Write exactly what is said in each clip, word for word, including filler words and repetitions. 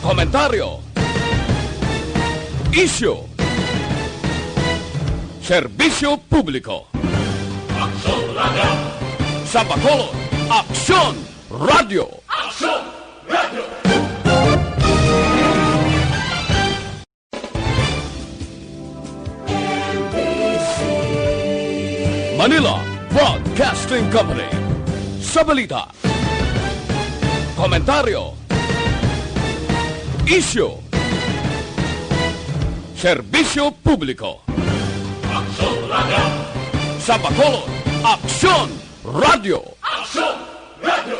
Komentaryo. Isyu. Serbisyo publiko. Aksyon Radio. Sa Bacolod, Aksyon Radio. Aksyon Radio. Manila Broadcasting Company. Sa balita, komentaryo, isyu, serbisyo publiko. Aksyon Radio. Sa Bacolod, Aksyon Radio. Aksyon Radio.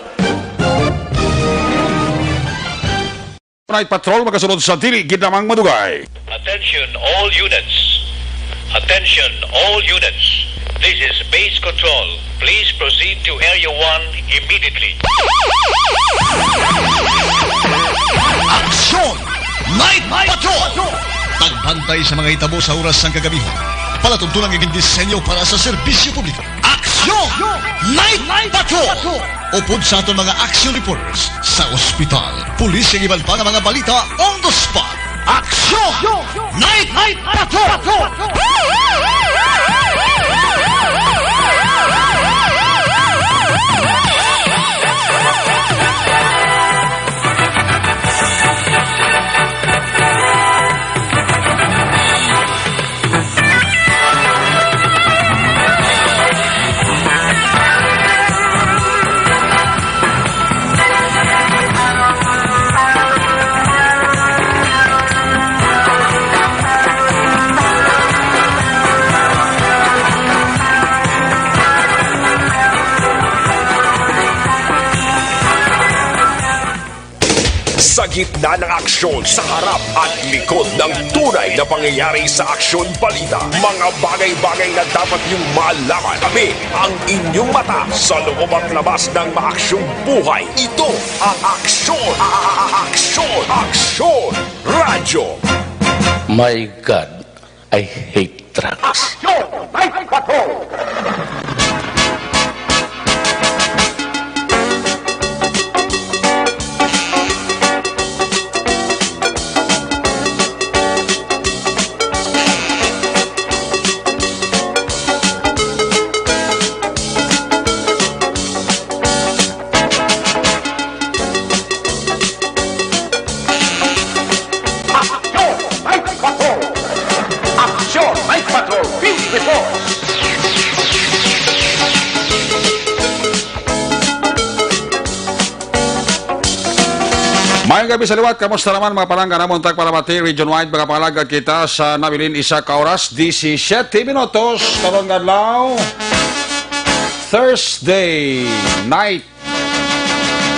Night Patrol, magasunod sa dili gid lamang madugay. Attention all units. Attention all units. This is Base Control. Please proceed to Area one immediately. Aksyon! Night Patrol! Pagbantay sa mga hitabo sa oras sang kagabihan. Palatuntunan nga gindisenyo para sa serbisyo publiko. Aksyon! Night Patrol! Upod sa aton mga action reporters sa ospital, pulis, kag iban pa nga mga balita on the spot. Aksyon! Night Patrol! Sa gitna ng aksyon, sa harap at likod ng tunay na pangyayari sa Aksyon Balita, mga bagay-bagay na dapat niyong malaman, kami ang inyong mata sa loob at labas ng maaksyong buhay. Ito ang Aksyon, a-, a-, a-, Aksyon, Aksyon Radyo. My God, I hate trucks. Aksyon! Night Patrol! Aksyon! Night Patrol! Aksyon! Night Patrol! Field Report! Maayong gabi sa liwat. Kamusta naman, mga palangga namon tagpalamati, region-wide, mga palagad kita sa nabilin isa ka oras, disisiete minutos, karon nga adlaw, Thursday night.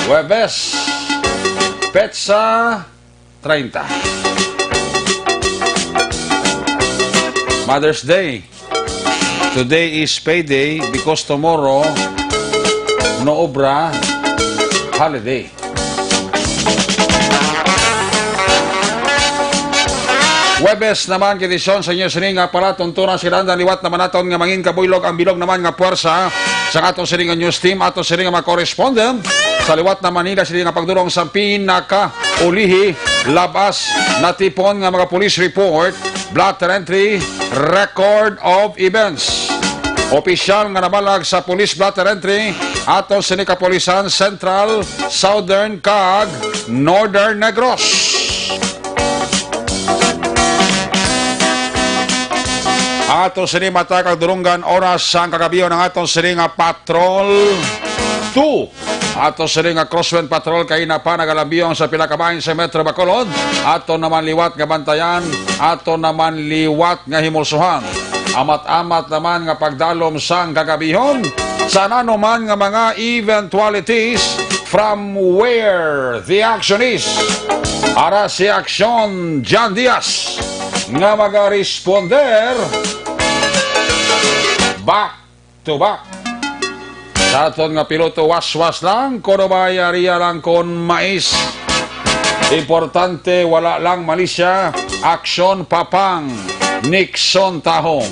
Huwebes, petsa treinta. Mother's Day. Today is payday because tomorrow no obra holiday. Huwebes naman, kondisyon sa inyo sini nga palatuntunan, sila na liwat naman naton nga mangin kabuylog ang bilog naman nga puwersa sa ato sini nga news team, ato sini nga mga correspondent sa liwat na Manila, sini nga pagdulong sa pinakaulihi, labas natipon nga mga police report, blotter entry, record of events. Opisyal nga nabalag sa police blotter entry ato sini kapulisan Central, Southern, kag Northern Negros. Ato sini matag kag dulunggan oras sang kagabion ang aton sini nga Patrol two. Ato sini nga Crosswind Patrol kay na pa nagalambiyong sa pila ka bahin sa Metro Bacolod. Ato naman liwat nga bantayan, ato naman liwat nga himulsuhan. Amat-amat naman nga pagdalom sang kagabihon sa nanuman nga mga eventualities from where the action is. Ara si Aksyon John Diaz nga magaresponder back to back. Sa aton nga piloto, waswas lang, kuno ba yariya lang kon mais. Importante, wala lang malisya. Aksyon, Papang Nixon Tahong.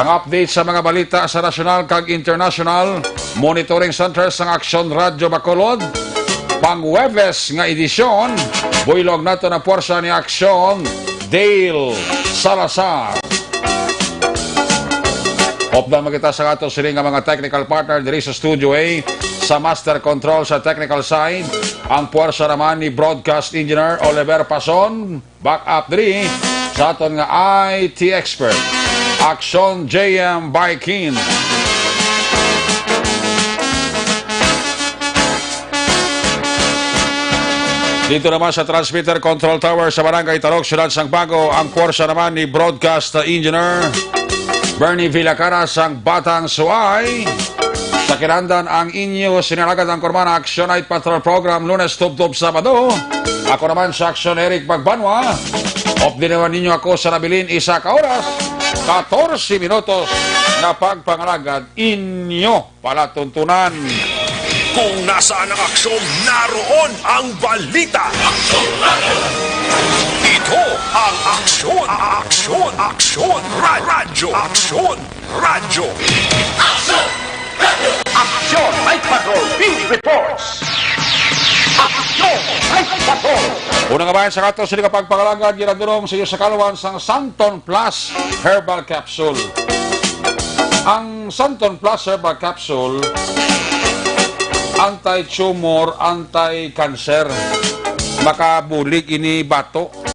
Ang update sa mga balita sa nasyonal kag international, monitoring center sang Aksyon Radyo Bacolod. Pang Huwebes nga edisyon, buylog nato na puwersa ni Aksyon, Dale Salazar. Updan man kita sa ato sini nga mga technical partner diri sa Studio A, sa master control sa technical side, ang puwersa naman ni Broadcast Engineer Oliver Pason. Back up diri sa aton nga I T expert, Aksyon J M Baikin. Dito naman sa Transmitter Control Tower sa Barangay Tarok, Siyudad sang Bago, ang puwersa naman ni Broadcast Engineer Bernie Villacara sang Batang Suay. Sa kinahanglan ang inyo sinalagad ang kurman Action Night Patrol Program, Lunes tubtob Sabado. Ako naman sa Action, Eric Pagbanwa. Updi naman ninyo ako sa nabilin isa ka oras, katorse minutos na pagpangalagad inyo palatuntunan. Kung nasaan ang aksyon, naroon ang balita. Ito ang Aksyon, Aksyon, Aksyon, Ra- Radyo, Aksyon, Radyo. Aksyon! Aksyon! Night Patrol Beat Reports! Aksyon! Night Patrol! Una nga bahin sa kato, sini nga pagpangalagad, ginadulong sa iyo sa kaluwan sang Santon Plus Herbal Capsule. Ang Santon Plus Herbal Capsule, anti-tumor, anti-cancer. Makabulig ini bato.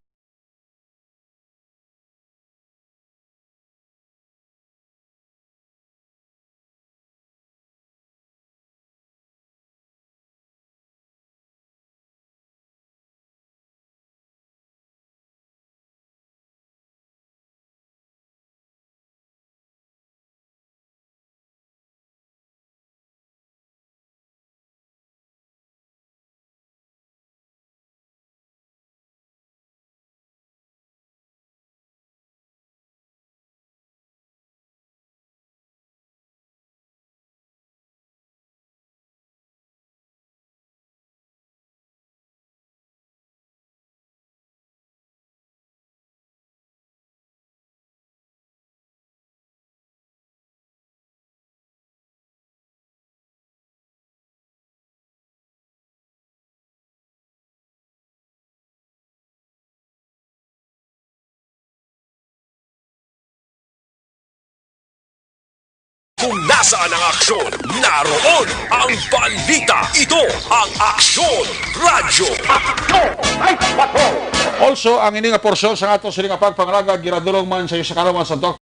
Kung nasaan ang aksyon, naroon ang balita. Ito ang Aksyon Radyo. Aksyon! Ay, patrol! Also, ang ini nga porsyon sa ato sini nga pagpangalagad, ginadulong man sa iyo sa kaluwan sa Doc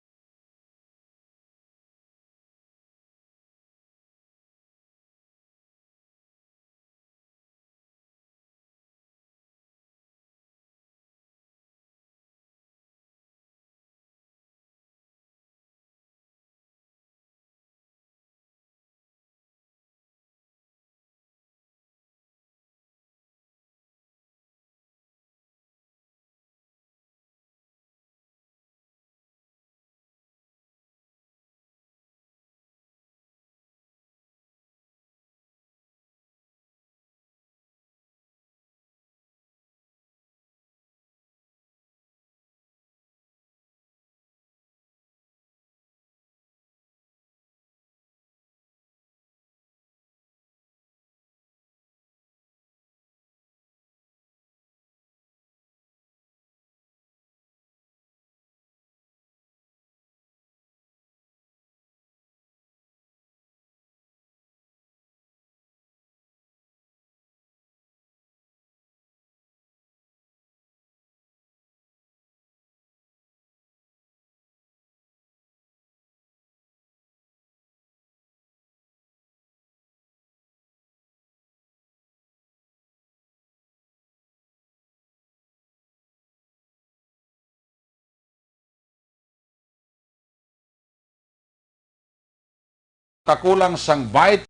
kakulang sang bite.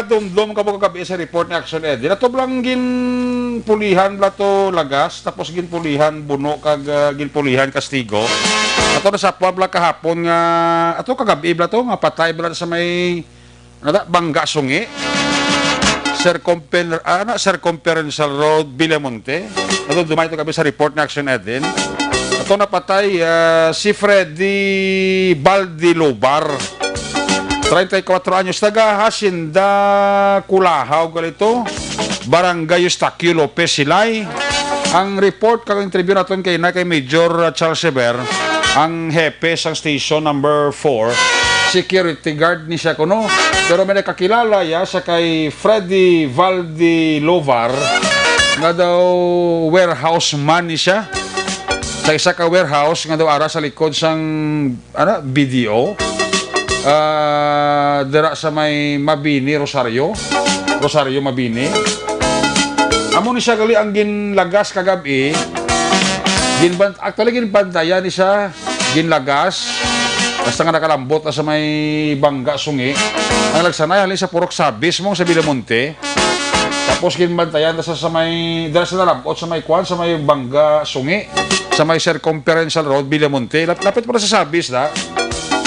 Dumdom kamo kagab-i sa report ni Action Edin. Ato bala ginpulihan bala to lagas, tapos ginpulihan buno kag, ah, ginpulihan kastigo. Ato nasapwan bala kahapon nga, ato kagab-i bala to, nga patay bala sa may, ano ta, Bangga Sungi. Circumfer-, ah, ano, Circumferential Road, Villamonte. Ato dumay to kagab-i sa report ni Action Edin. Ato napatay, ah, si Freddy Baldilobar. Treinta y cuatro anyos, taga Hacienda Culahaw, gali to, Barangay Eustaquio Lopez, Silay. Ang report kag interview naton kay na kay Major Charles Sever, ang hepe sang station number four, security guard ni siya kuno. Pero may nakakilala ya sa kay Freddy Valdilovar nga daw warehouse man ni siya sa isa ka warehouse nga daw ara sa likod sang ano, B D O. Ah, dira sa may Mabini, Rosario. Rosario, Mabini. Amo ni siya gali ang ginlagas kagab-i. Ginban-, actually, ginbantayan ni siya, ginlagas. Basta nga nakalambot na sa may Bangga Sungi. Ang nagsanay halin sa Purok Sabis mong sa Villamonte. Tapos ginbantayan na sa, sa may, dira sa nalabot sa may kwan, sa may Bangga Sungi, sa may Circumferential Road, Villamonte. Lap-, lapit mo na sa Sabis, da.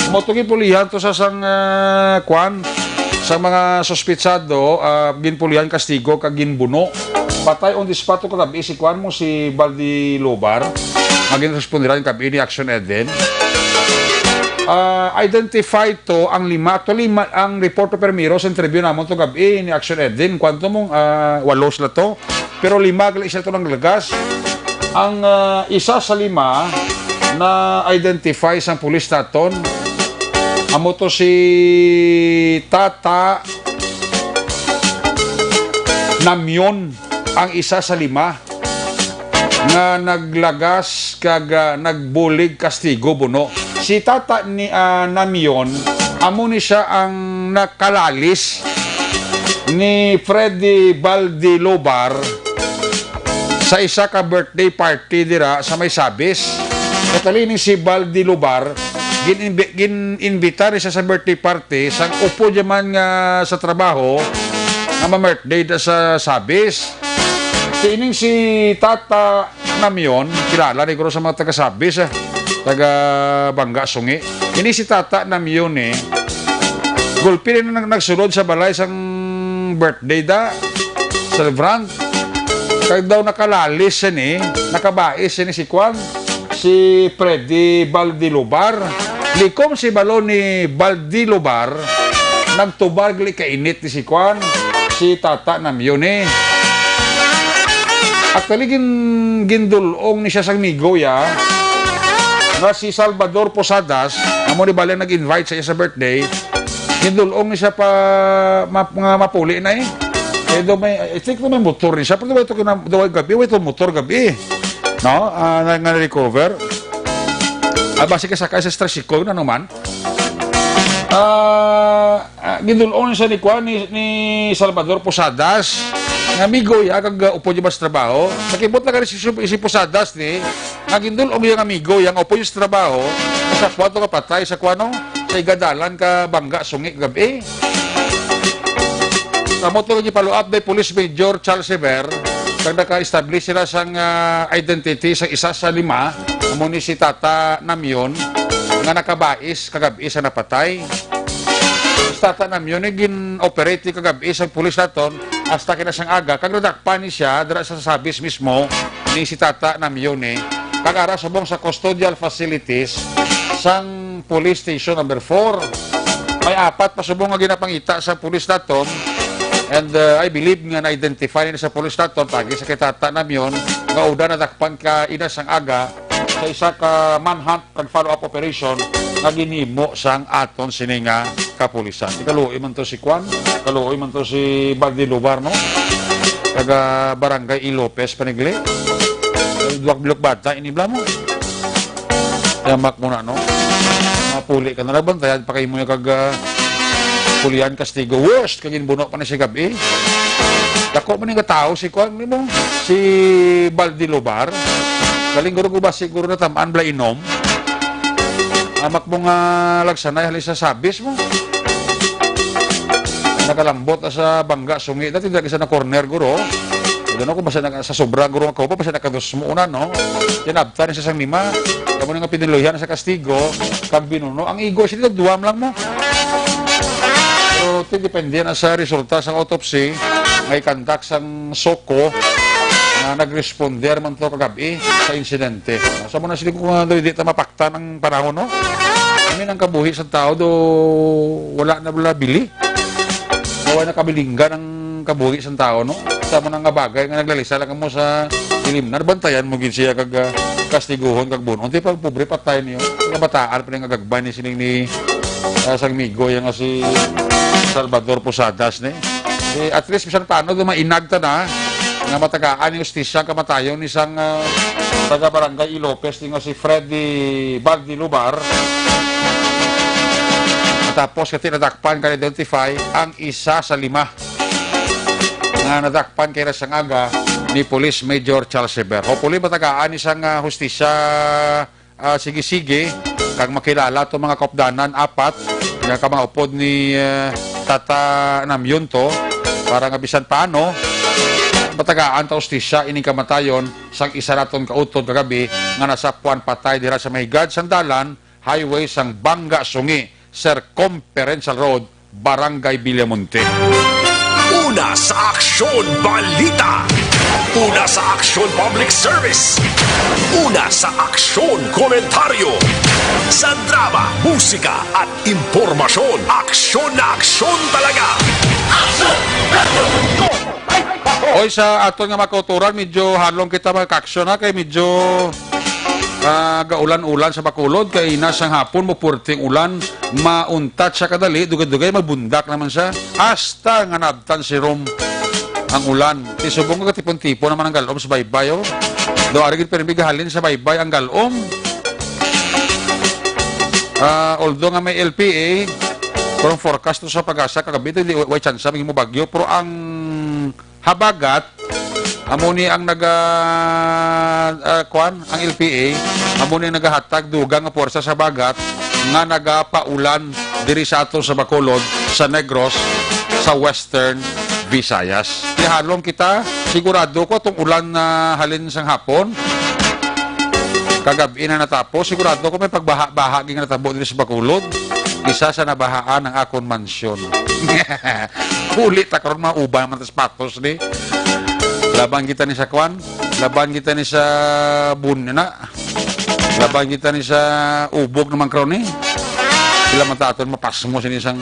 Mo to ginpulihan to sa sang, ah, kwan, sa mga suspitsado, ah, ginpulihan kastigo kag ginbuno. Patay on the spot to kagabi si kwan mo, si Baldi Lobar, nga ginrespondihan kagabi ni Action Eden. Ah, identify to ang lima. Actually, ma-, ang report to permiro sa interview namon to gabi ni Action Edin, kwanto mong, ah, walo sila to. Pero lima gali sila to nanglagas. Ang, ah, isa sa lima na identify sang pulis naton, amo to si Tata Namyon, ang isa sa lima nga naglagas kag, ah, nagbulig kastigo buno. Si Tata ni, ah, Namion, amo ni siya ang nakalalis ni Freddy Baldilobar sa isa ka birthday party dira sa may Sabis. Katalini si Baldilobar, gin-, gin-imbita ni siya sa birthday party sang upod niya man nga sa trabaho nga ma-birthday da sa Sabis. Sining si Tata Namion, kilala ni guro sa mga taga Sabis, eh, taga Bangga Sungi. Ini si Tata Namion, eh, gulpi na nag-, nagsulod sa balay sang birthday da, celebrant. Kag daw nakalalis sini, nakabais sini si Kwan, si Freddy Baldilobar. Likom si balon ni Baldilobar, nagtubag li kainit ni si Kwan, si Tata Namion, eh. Actually, gin-, gindulong ni siya sang migo ya, nga si Salvador Posadas, amo ni bali ang nag-invite sa iya sa birthday, gindulong ni siya pa ma-, nga mapuli na, eh. Kaya daw may, I think daw may motor ni siya, pero daw ito kina-, daw gabi, ito motor gabi. No? Ah, nga, nga na-recover. Ah, basi ka sakay sa tricycle na naman. Ah, ah, gindulong siya ni Kwan, ni, ni Salvador Posadas. Nga amigo ya, kag, ah, upod niya ba sa trabaho. Nakibot na gani si, si Posadas ni, nga gindulong yang amigo, yang upod niya sa trabaho, sa kwarto ka patay sa kuwano, sa igadalan ka Bangga Sungi gabi. Amo to gipalo-up ni Police Major Charles Sever, kag naka-establish sila sang, ah, identity sa isa sa lima, amo ni si Tata Namion, nga nakabais kagabi sa napatay. Si Tata Namion ni gin-operate kagabi sa pulis naton hasta kina sang aga, kag nadakpan ni siya dira sa Sabis mismo ni si Tata Namion ni, kag ara subong sa custodial facilities sang Police Station Number Four. May apat pa subong nga ginapangita sa pulis naton. And, uh, I believe nga na-identify na sa pulis naton, pagi sa kay Tata Namion, nga uda nadakpan ka ina sang aga sa isa ka manhunt kag follow-up operation nga ginhimo sang aton sini nga kapulisan. Ikaluoy man to si Kwan, ikaluoy man to si Baldi Lubar, no? Taga Barangay E. Lopez, Panigli. Duwag bilog bata, ini bala mo. Yamak mo na, no? Mapuli ka na lang, bantayan pa kayo mo yung kag, ah, pulian, kastigo. Worst, kag ginbuno pa na si gabi. Dako man yung katao, si Kwan, di mo? Si Baldi Lubar. Galing guro ko ba siguro na tamaan bala inom? Amak mo nga lagsanay, halin sa Sabis mo. Nakalambot na sa bangga, sungi. Dati dira sa na corner, guro. Ano ko, basta naka-, sa sobra, guro, nga kaupa, basta nakadusmo na, no? Tinabta ni sa sang lima. Kamo na nga pinuluyan sa kastigo, kag binuno. Ang igo, sila duwam lang mo. Pero ti depende na sa resulta sa autopsy, may kandak sang soko nga nag-responder man to kagabi sa insidente. Sa mo na sila kung, ah, di ta mapaktan ang panahon, no? Kami nang kabuhi sa tao do wala na wala bili. Wala na kabilinggan ang kabuhi sa tao, no? Sa mo na nga bagay nga naglalisa lang mo sa ilimnan, bantayan mo gid siya kag, ah, kastiguhon kag bunon. Di pa pobre patay niyo. Kabataan pa nga gagbay ni sining ni, ah, sang migo yang nga si Salvador Posadas ni. Eh, at least bisan paano do mainag ta na nga matagaan ni hustisya ang kamatayon ni sang, ah, taga Barangay Ilopez ni nga si Freddy Baldilubar. Tapos kati nadakpan ka identify ang isa sa lima nga nadakpan kay sang aga ni Police Major Charles Sever. Hopefully matagaan ni sang, ah, hustisya, ah, sige-sige, kag makilala to mga kaupdanan apat nga kamaupod ni, eh, Tata Namyunto para nga bisan paano matagaan ta hustisya ining kamatayon sang isa naton kautod kagabi nga nasapuan patay dira sa mahigad sang dalan highway sang Banga Sungi, Circumferential Road, Barangay Villamonte. Una sa aksyon, balita. Una sa aksyon, public service. Una sa aksyon, komentaryo. Sa drama, musika, at impormasyon, aksyon na aksyon talaga. Oy, sa aton nga mga kauturan, medyo halong kita magka-aksyon, ha, kay medyo, ah, gaulan-ulan sa Bacolod, kay ina sang hapon mo puwerteng ulan, mauntat siya kadali, dugay-dugay magbundak naman siya. Hasta nga naabtan si Rom ang ulan. Ti subong nga tipon-tipon naman ang galom sa baybay, oh. Do ari gid pirmi gahalin sa baybay ang galom. Ah, although nga may L P A, pero ang forecast to sa PAGASA kagabi, dili, way, way chance may mo bagyo, pero ang habagat, amo ni ang naga-, ah, kwan, ang L P A, amo ni ang nagahatag dugang nga puwersa sa habagat nga nagapaulan diri sa ato sa Bacolod, sa Negros, sa Western Visayas. Kaya halong kita, sigurado ko atong ulan na halin sang hapon, kagab-i na natapos, sigurado ko may pagbaha-baha gid nga natabo diri sa Bacolod. Isa sa nabahaan ang akon mansyon. Huli ta karon, mga uban man tas patos ni. Laban kita ni sa kwan, laban kita ni sa bun na. Laban kita ni sa ubog naman karon ni. Sila man ta aton mapasmo sini sang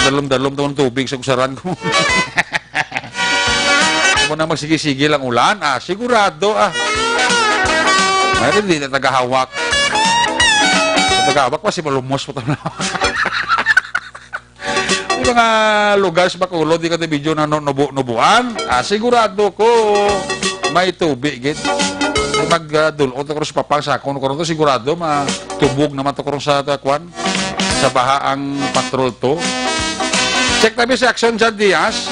dalom-dalom tawon tubig sa kusaran ko. Kung na magsige-sige lang ulan, ah, sigurado, ah. Ay, hindi na tagahawak. Tagahawak pa si malumos pa. Yung mga lugar sa Bacolod, di ka di video na nu-, nubu-, nubuan, ah, sigurado ko may tubig, gid. Mag, ah, dulot ako sa papang sa akon, karon to, sigurado, matubog naman to, karon sa, ta-, kwan, sa baha ang patrol to. Check tabi si Action John Diaz,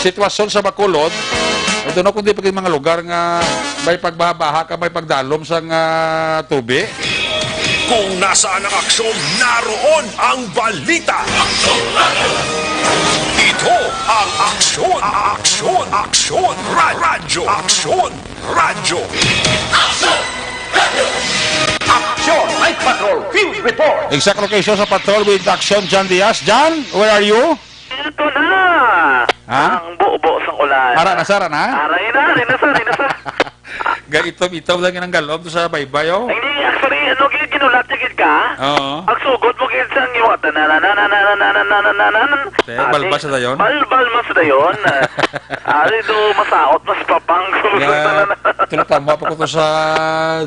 sitwasyon sa Bacolod. Ito na kung di pa yung mga lugar nga may pagbaha-baha ka, may pagdalom sa nga tubi. Kung nasaan ang aksyon, naroon ang balita. Ito ang Aksyon, Aksyon, Aksyon, Ra-, Radyo, Aksyon, Radyo. Aksyon! Night Patrol Field Report! Exact location sa patrol with Action John Diaz. John, where are you? Ito na! Ha? Ang bubo sang ulan. Ara na, sara na? Aray na, aray na, sir, aray na, sir. Gaitom-itom lang yun ang galom to sa baybay, oh. Hindi, actually, ano, gid, ginulat niya, gid ka? Oo. Ang sugot mo, gid, sa iyong, na, na, na. Te, balbas na dayon? Balbal mas dayon. Ari do, masaot, mas papang. Nga, tulad tama pa ko to sa,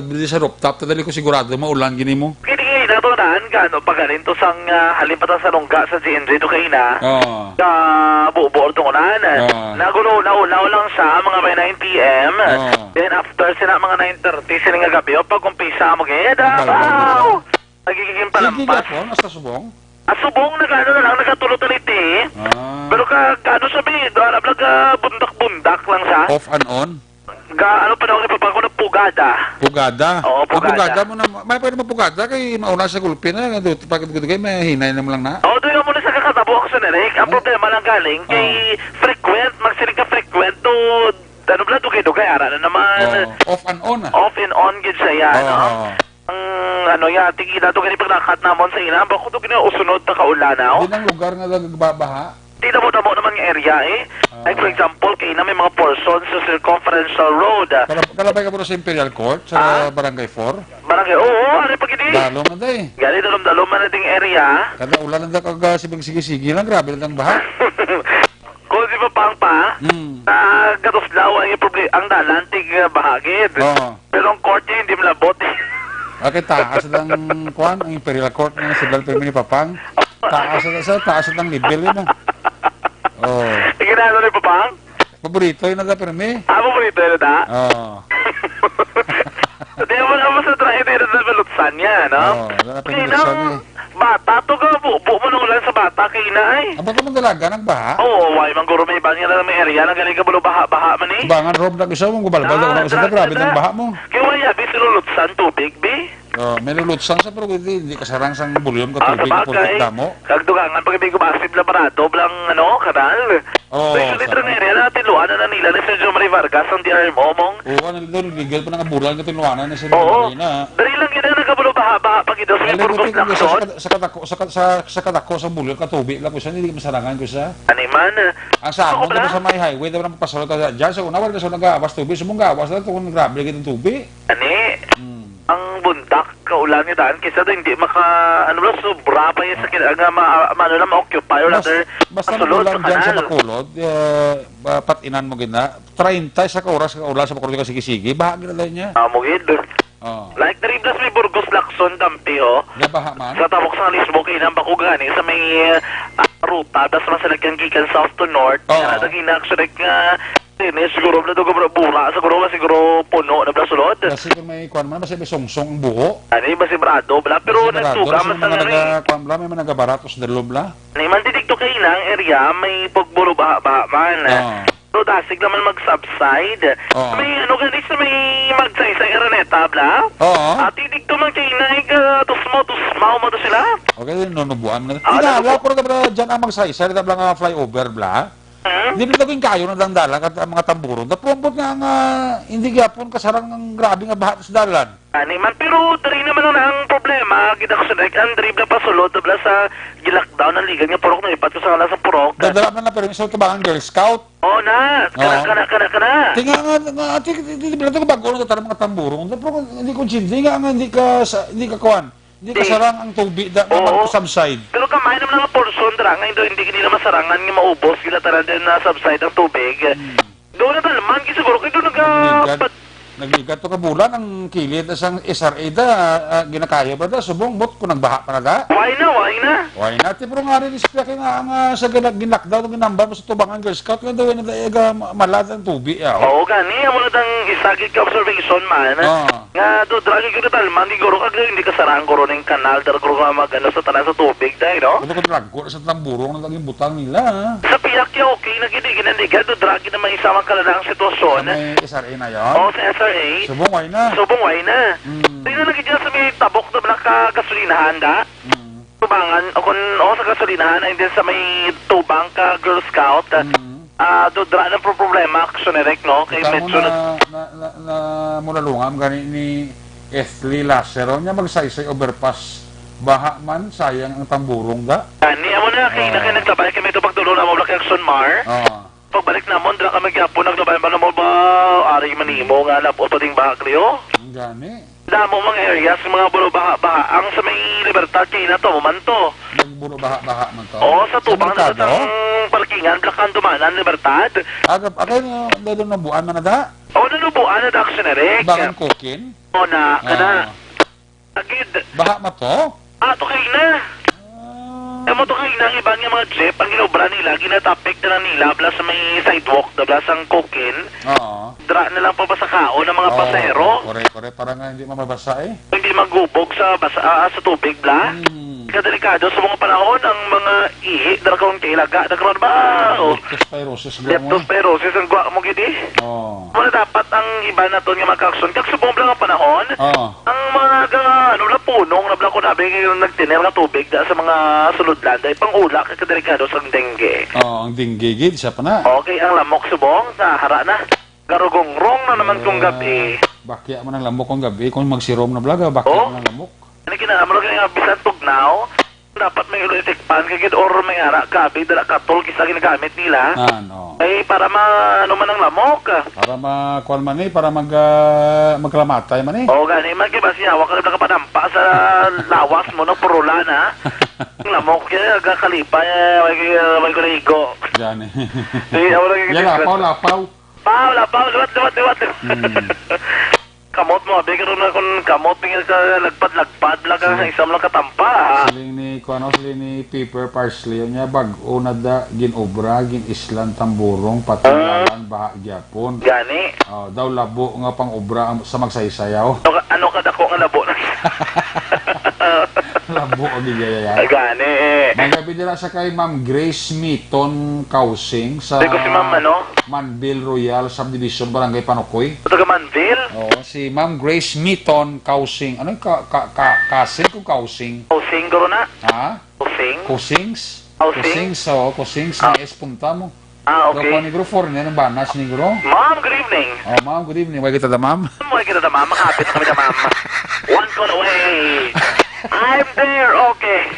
di sa rooftop, to dali ko sigurado, maulan gini mo. Kini nga ina to, naan ka, ano, pagaling to sang, ah, halin pa ta sa lungga sa G N G to kaina. Oo. Sa bubo or tungunan. Oo. Nagulo, naulaw lang sa mga may nine P M. Oo. Then after sina mga nine thirty, sila nga gabi, o pag-umpisa mo, gid, Ang balbal. Abaw! Nagiging Sige, palampas. Gapon, hasta subong? Ah, subong, nag-ano na lang, nagatulo-taliti. Ah. Pero ka, ano sabi, do, alam lang, ka, bundak-bundak lang siya. Off and on? Ga, ano pa daw ni Papa ko na pugada. Pugada? Oo, Ang pugada. Pugada mo na, may pwede mo pugada kay mauna sa gulpi na, do, pag dugay, may hinay naman lang na. Oo, doon mo na sa Tabo, Action Eric. Ang Oh. problema lang galing kay Oh. frequent, magsiling ka frequent to, ano bala, dugay-dugay, ara na naman. Oh, off and on, ah. Off and on gid siya yan, Oh. no? Ang, ano, ya, tingin nato gani paglakat namon sa ina, bako to gani usunod ta kaulanaw. Di nang lugar nga nagbabaha? Di damo-damo naman nga area, eh. Ah. Like, for example, kay na may mga portion sa Circumferential Road, ah. Kala-, kalabay ka mo sa Imperial Court, sa Ah? Barangay four? Barangay, oo, ari pa gid, eh. Dalom na, day. Gani, dalom-dalom man na ding area. Kada ulan na kag, ah, sige, sige, sige lang, grabe lang baha. Kung si Papang pa, Hmm. ah, gatuslaw ang, proble-, ang dalan, tig, ah, bahagid. Oo. Pero ang korte, hindi malabot. Bakit taas lang, kwan, ang Imperial Court nga sila pirmi ni Papang? Taas na sa, taas lang level yun, ah. Oh. Ang ginagawa ni Papang? Paborito yun na pirmi. Ah, paborito yun na? Oo. Di mo na mo sa trahe, di na malutsan niya, no? Oo, wala pa Kaya yung lutsan nang eh. bata to ka, bu-, bu-, mo nang ulan sa bata kay na, eh. Ang bato mong dalaga, nagbaha? Oo, why man guro may iba nga na may area na galing ka bulo baha-baha man, eh. Bangan, Rob, nag-isa mong gubalbal Ah, na sa dra-, grabe dra-, ng baha mo. Kaya why abi sinulutsan tubig, bi? Oh, may lulutsan sa, pero hindi, hindi kasarang sang volume ka Ah, tubig, sabagay. pulpit damo. Kag dugangan pag hindi ko basib na barado, blang, ano, kanal. Oo, So, usually, sa trang area na, tiluan na na nila ni Sir Jomari Vargas ang D R M O, mong. Oo, ano, doon, legal pa nga bulan ka tinuanan na sila Oo. Marina. Dali lang gid ang nagkabulo baha-baha pag idaw sa Dali, Burgos buti kung sa, Lacson. sa, sa kadako, sa, sa, sa kadako sa bulan, katubi lang ko siya, hindi masarangan ko siya. Ani man. Ang sa Ako amon, bala? Sa may highway, daw nang pasal ka dyan, sa una, wala na siya nag-aawas tubig, sa mong gawas na, kung grabe gid ang tubig. Ani, Hmm. ang bundak, kaulan nga daan, kisa daw hindi maka, ano ba, sobra pa yung sakit, nga ma-, ma-, ano lang, ma-occupy, or Bas-, rather, basta masulod magulang sa dyan sa kanal. Bacolod, eh, ba-, patinan mo gina, treinta sa ka oras, ka oras sa Bacolod ka sige-sige, baha gina daw niya. Amo gid. Oh. Like, diri blas may Burgos, Lacson, Dampi, oh. Nabaha man? Sa tabok sa Lisbon, kay nang bako gani, sa may, ah, ruta, blas man sa lagyan gikan south to north, Oo. Nga, naging na, actually, nga, Tini, siguro na doon, bura, bura, siguro, siguro puno na pala sulod. Basi kung may kuwan man, basi may sungsong ang buho. Ani, basi brado, bala, pero Basi brado, nagtuga, basi mas may mga ano, naga-, eh. Kuwan, bala, may mga nagabaratos na loob, bala. Ni, man, di dito kay inang area, may pagburo baha-baha man. Ah. Pero dasig naman mag-subside. Oo. May ano, gani sa may Magsaysay, Araneta, bala? Oo. Ati, dito man kay inang, ah, tusmo, tusmaw mo to sila. Okay, nunubuan na. Ah, Ina, nunubu- wala ko na, bala, dyan ang Magsaysay, bala nga flyover, bala. Hmm? Di nila ginkayo na lang dalan at ang mga tamburong. Napuambot nga nga hindi gyapon kasarang ang grabe nga baha sa dalan. Ani man, pero diri naman ang, ang problema, gid ako sa, like, ang diri na pasulod, bala sa gi-lockdown ang ligan nga purok, no, ipat ko sa ngalan sa purok. Dadala man na permi sa Tubangan Girl Scout. Oo na, kana, Oo. kana, kana, kana. Tinga nga, nga, ati, di, di, di, di, bago na tanan mga tamburong. Pero hindi ko hindi nga, nga, hindi ka sa, hindi ka kuwan. Hindi Di. kasarang ang tubig da, nga Oo. mag-subside. Pero gamay naman ang portion dira nga hindi, hindi nila masarangan nga maubos gila tanan din na subside ang tubig. Hmm. Doon na talaman, kay siguro kay doon naga-, Nagligat, pat- nagligat to ka bulan ang kilid sa S R A da, ah, ginakaya ba da? Subong, bot ko nagbaha pa na da? Why na, why na? Why na? Ti, pero nga rin, isipya kay nga, nga sa gina-, ginakdaw, ginambal mo sa Tubangan Girl Scout, nga daw na daiga ma-, malad ang tubig, ah. Oo, gani, amo na dang isa gid ka observation man. Ah. Nga, do, dragi ko na talman, siguro kag hindi kasarang guro ning kanal, dar guro nga mag-, ano, sa tanan sa tubig, day, no? Ano ko drag ko sa tamburong na naging butang nila, ah. Sa piyak ya, okay na gid, eh, ginandigan, do, dragi na may isa man kalanang sitwasyon. Sa may S R A na yan? Oo, sa S R A. Subong, why na? Subong, why na? Hmm. Tingnan na gid yan sa may tabok na bala ka gasolinahan, da? Hmm. Tubangan, o kun, o sa gasolinahan, and then sa may tubang ka Girl Scout, Mm. ah, do dra na pro-, problema, Action Eric, no? Kay Kita mo medyo na, nag- na, na, na, mulalungam gani ni Ethly Lasero niya magsaysay overpass. Baha man, sayang ang tamburong da. Ani, amo na, kay na kay Ah. nagtabay kami ito pagtulo na mo, Black Action Mar. Ah. Pagbalik namon, dira kami gyapon, naglabay man mo ba, ari man nimo nga nabot pa ding baha, Cleo? Ang gani. Damo mga areas, mga bulo baha-baha. Ang sa may Libertad, kay na to, man to. Nagburo baha-baha man to? Oo, sa Sa tubang na merkado? Sa parkingan, Blakan Dumanan, Libertad. Agap, akay na, dahil nabuan man na da? Oo, nanubuan na da, Action Eric. Bangan Kukin? Oo na, kana. Ah. Agid. Baha man to? Ah, to kay na. Ah. Amo to kay na, ang iba nga mga jeep, ang ginobra nila, ginatapik na lang nila, bala sa may sidewalk, da bala sang Kukin. Oo. Dra na lang pabasakaon ang mga Oo, pasahero. Correct, correct. Para nga hindi mamabasa eh. Hindi magubog sa basa, ah, sa tubig, bla? Hmm. Kadelikado sa mga panahon ang mga ihi, dara karon kay ilaga na karon ba? O, leptospirosis, gwa mo. Leptospirosis ang gwa mo gid eh. Oh. Wala dapat ang iba naton nga mga kaaksyon. Kag subong lang ang panahon, oh, ang mga ga-, ano, lapunong na blanco nabi nga nagtiner nga tubig da sa mga sulodlan, dahil pang-ula kay kadelikado sa dengue. Oh, ang dengue gid, siya pa na. Okay, ang lamok subong, sa hara na. Garugongrong na naman kung gabi. Ah, bakya man ang lamok kung gabi. Kung magsirom na balaga, bakya, oh, man ang lamok. Ano kinahanglan nga bisan tugnaw, dapat may electric fan ka gid or may ara kabi, dala katol kisa ginagamit nila. Ah, no. Ay, para ma-, ano man ang lamok. Para ma-, kuwan man eh, para mag, ah, magkalamatay man eh. Oo, gani man, kay basi hawak ka na nakapadampa sa lawas mo, no? Purula na. Ang lamok, kaya gakalipay, eh, may, may, may kuligo. Gani. Sige, ako lang yung Yan, lapaw, lapaw. Paw, lapaw, liwat, liwat, liwat. Hmm. Kamot mo, abi, karon na kung kamot, tingin ka, lagpad-lagpad lang ka, hmm, isang lang katampa, ah. Siling ni, kuwan, siling ni Pepper Parsley, niya, bag-o na da, ginobra, gin-islan, tamburong, pati, ah, lalan, baha, gyapon. Gani. Oh, daw labo nga pang-obra ang, sa magsaysayaw. Ano ka, ano ka dako nga labo na? Labo ang gigayayay. Gani, eh. May gabi dira sa kay Ma'am Grace Miton Kausing sa Sabi ko si Ma'am, ano? Manville Royal Subdivision, Barangay Panukoy. Taga Manville? Oo, si Ma'am Grace Miton Kausing. Ano yung ka, ka, ka, Kasing o Kausing? Kausing, guro na. Ha? Kausing? Kusings? Kausing? Kusings, oo, Kusings. Ah. May S punta mo. Ah, okay. Pero kung negro foreigner, ang banas negro. Ma'am, good evening. Oh, ma'am, good evening. Way kita da, ma'am? Way kita da, ma'am. Makapit na kami da, ma'am. One call away. I'm there, okay.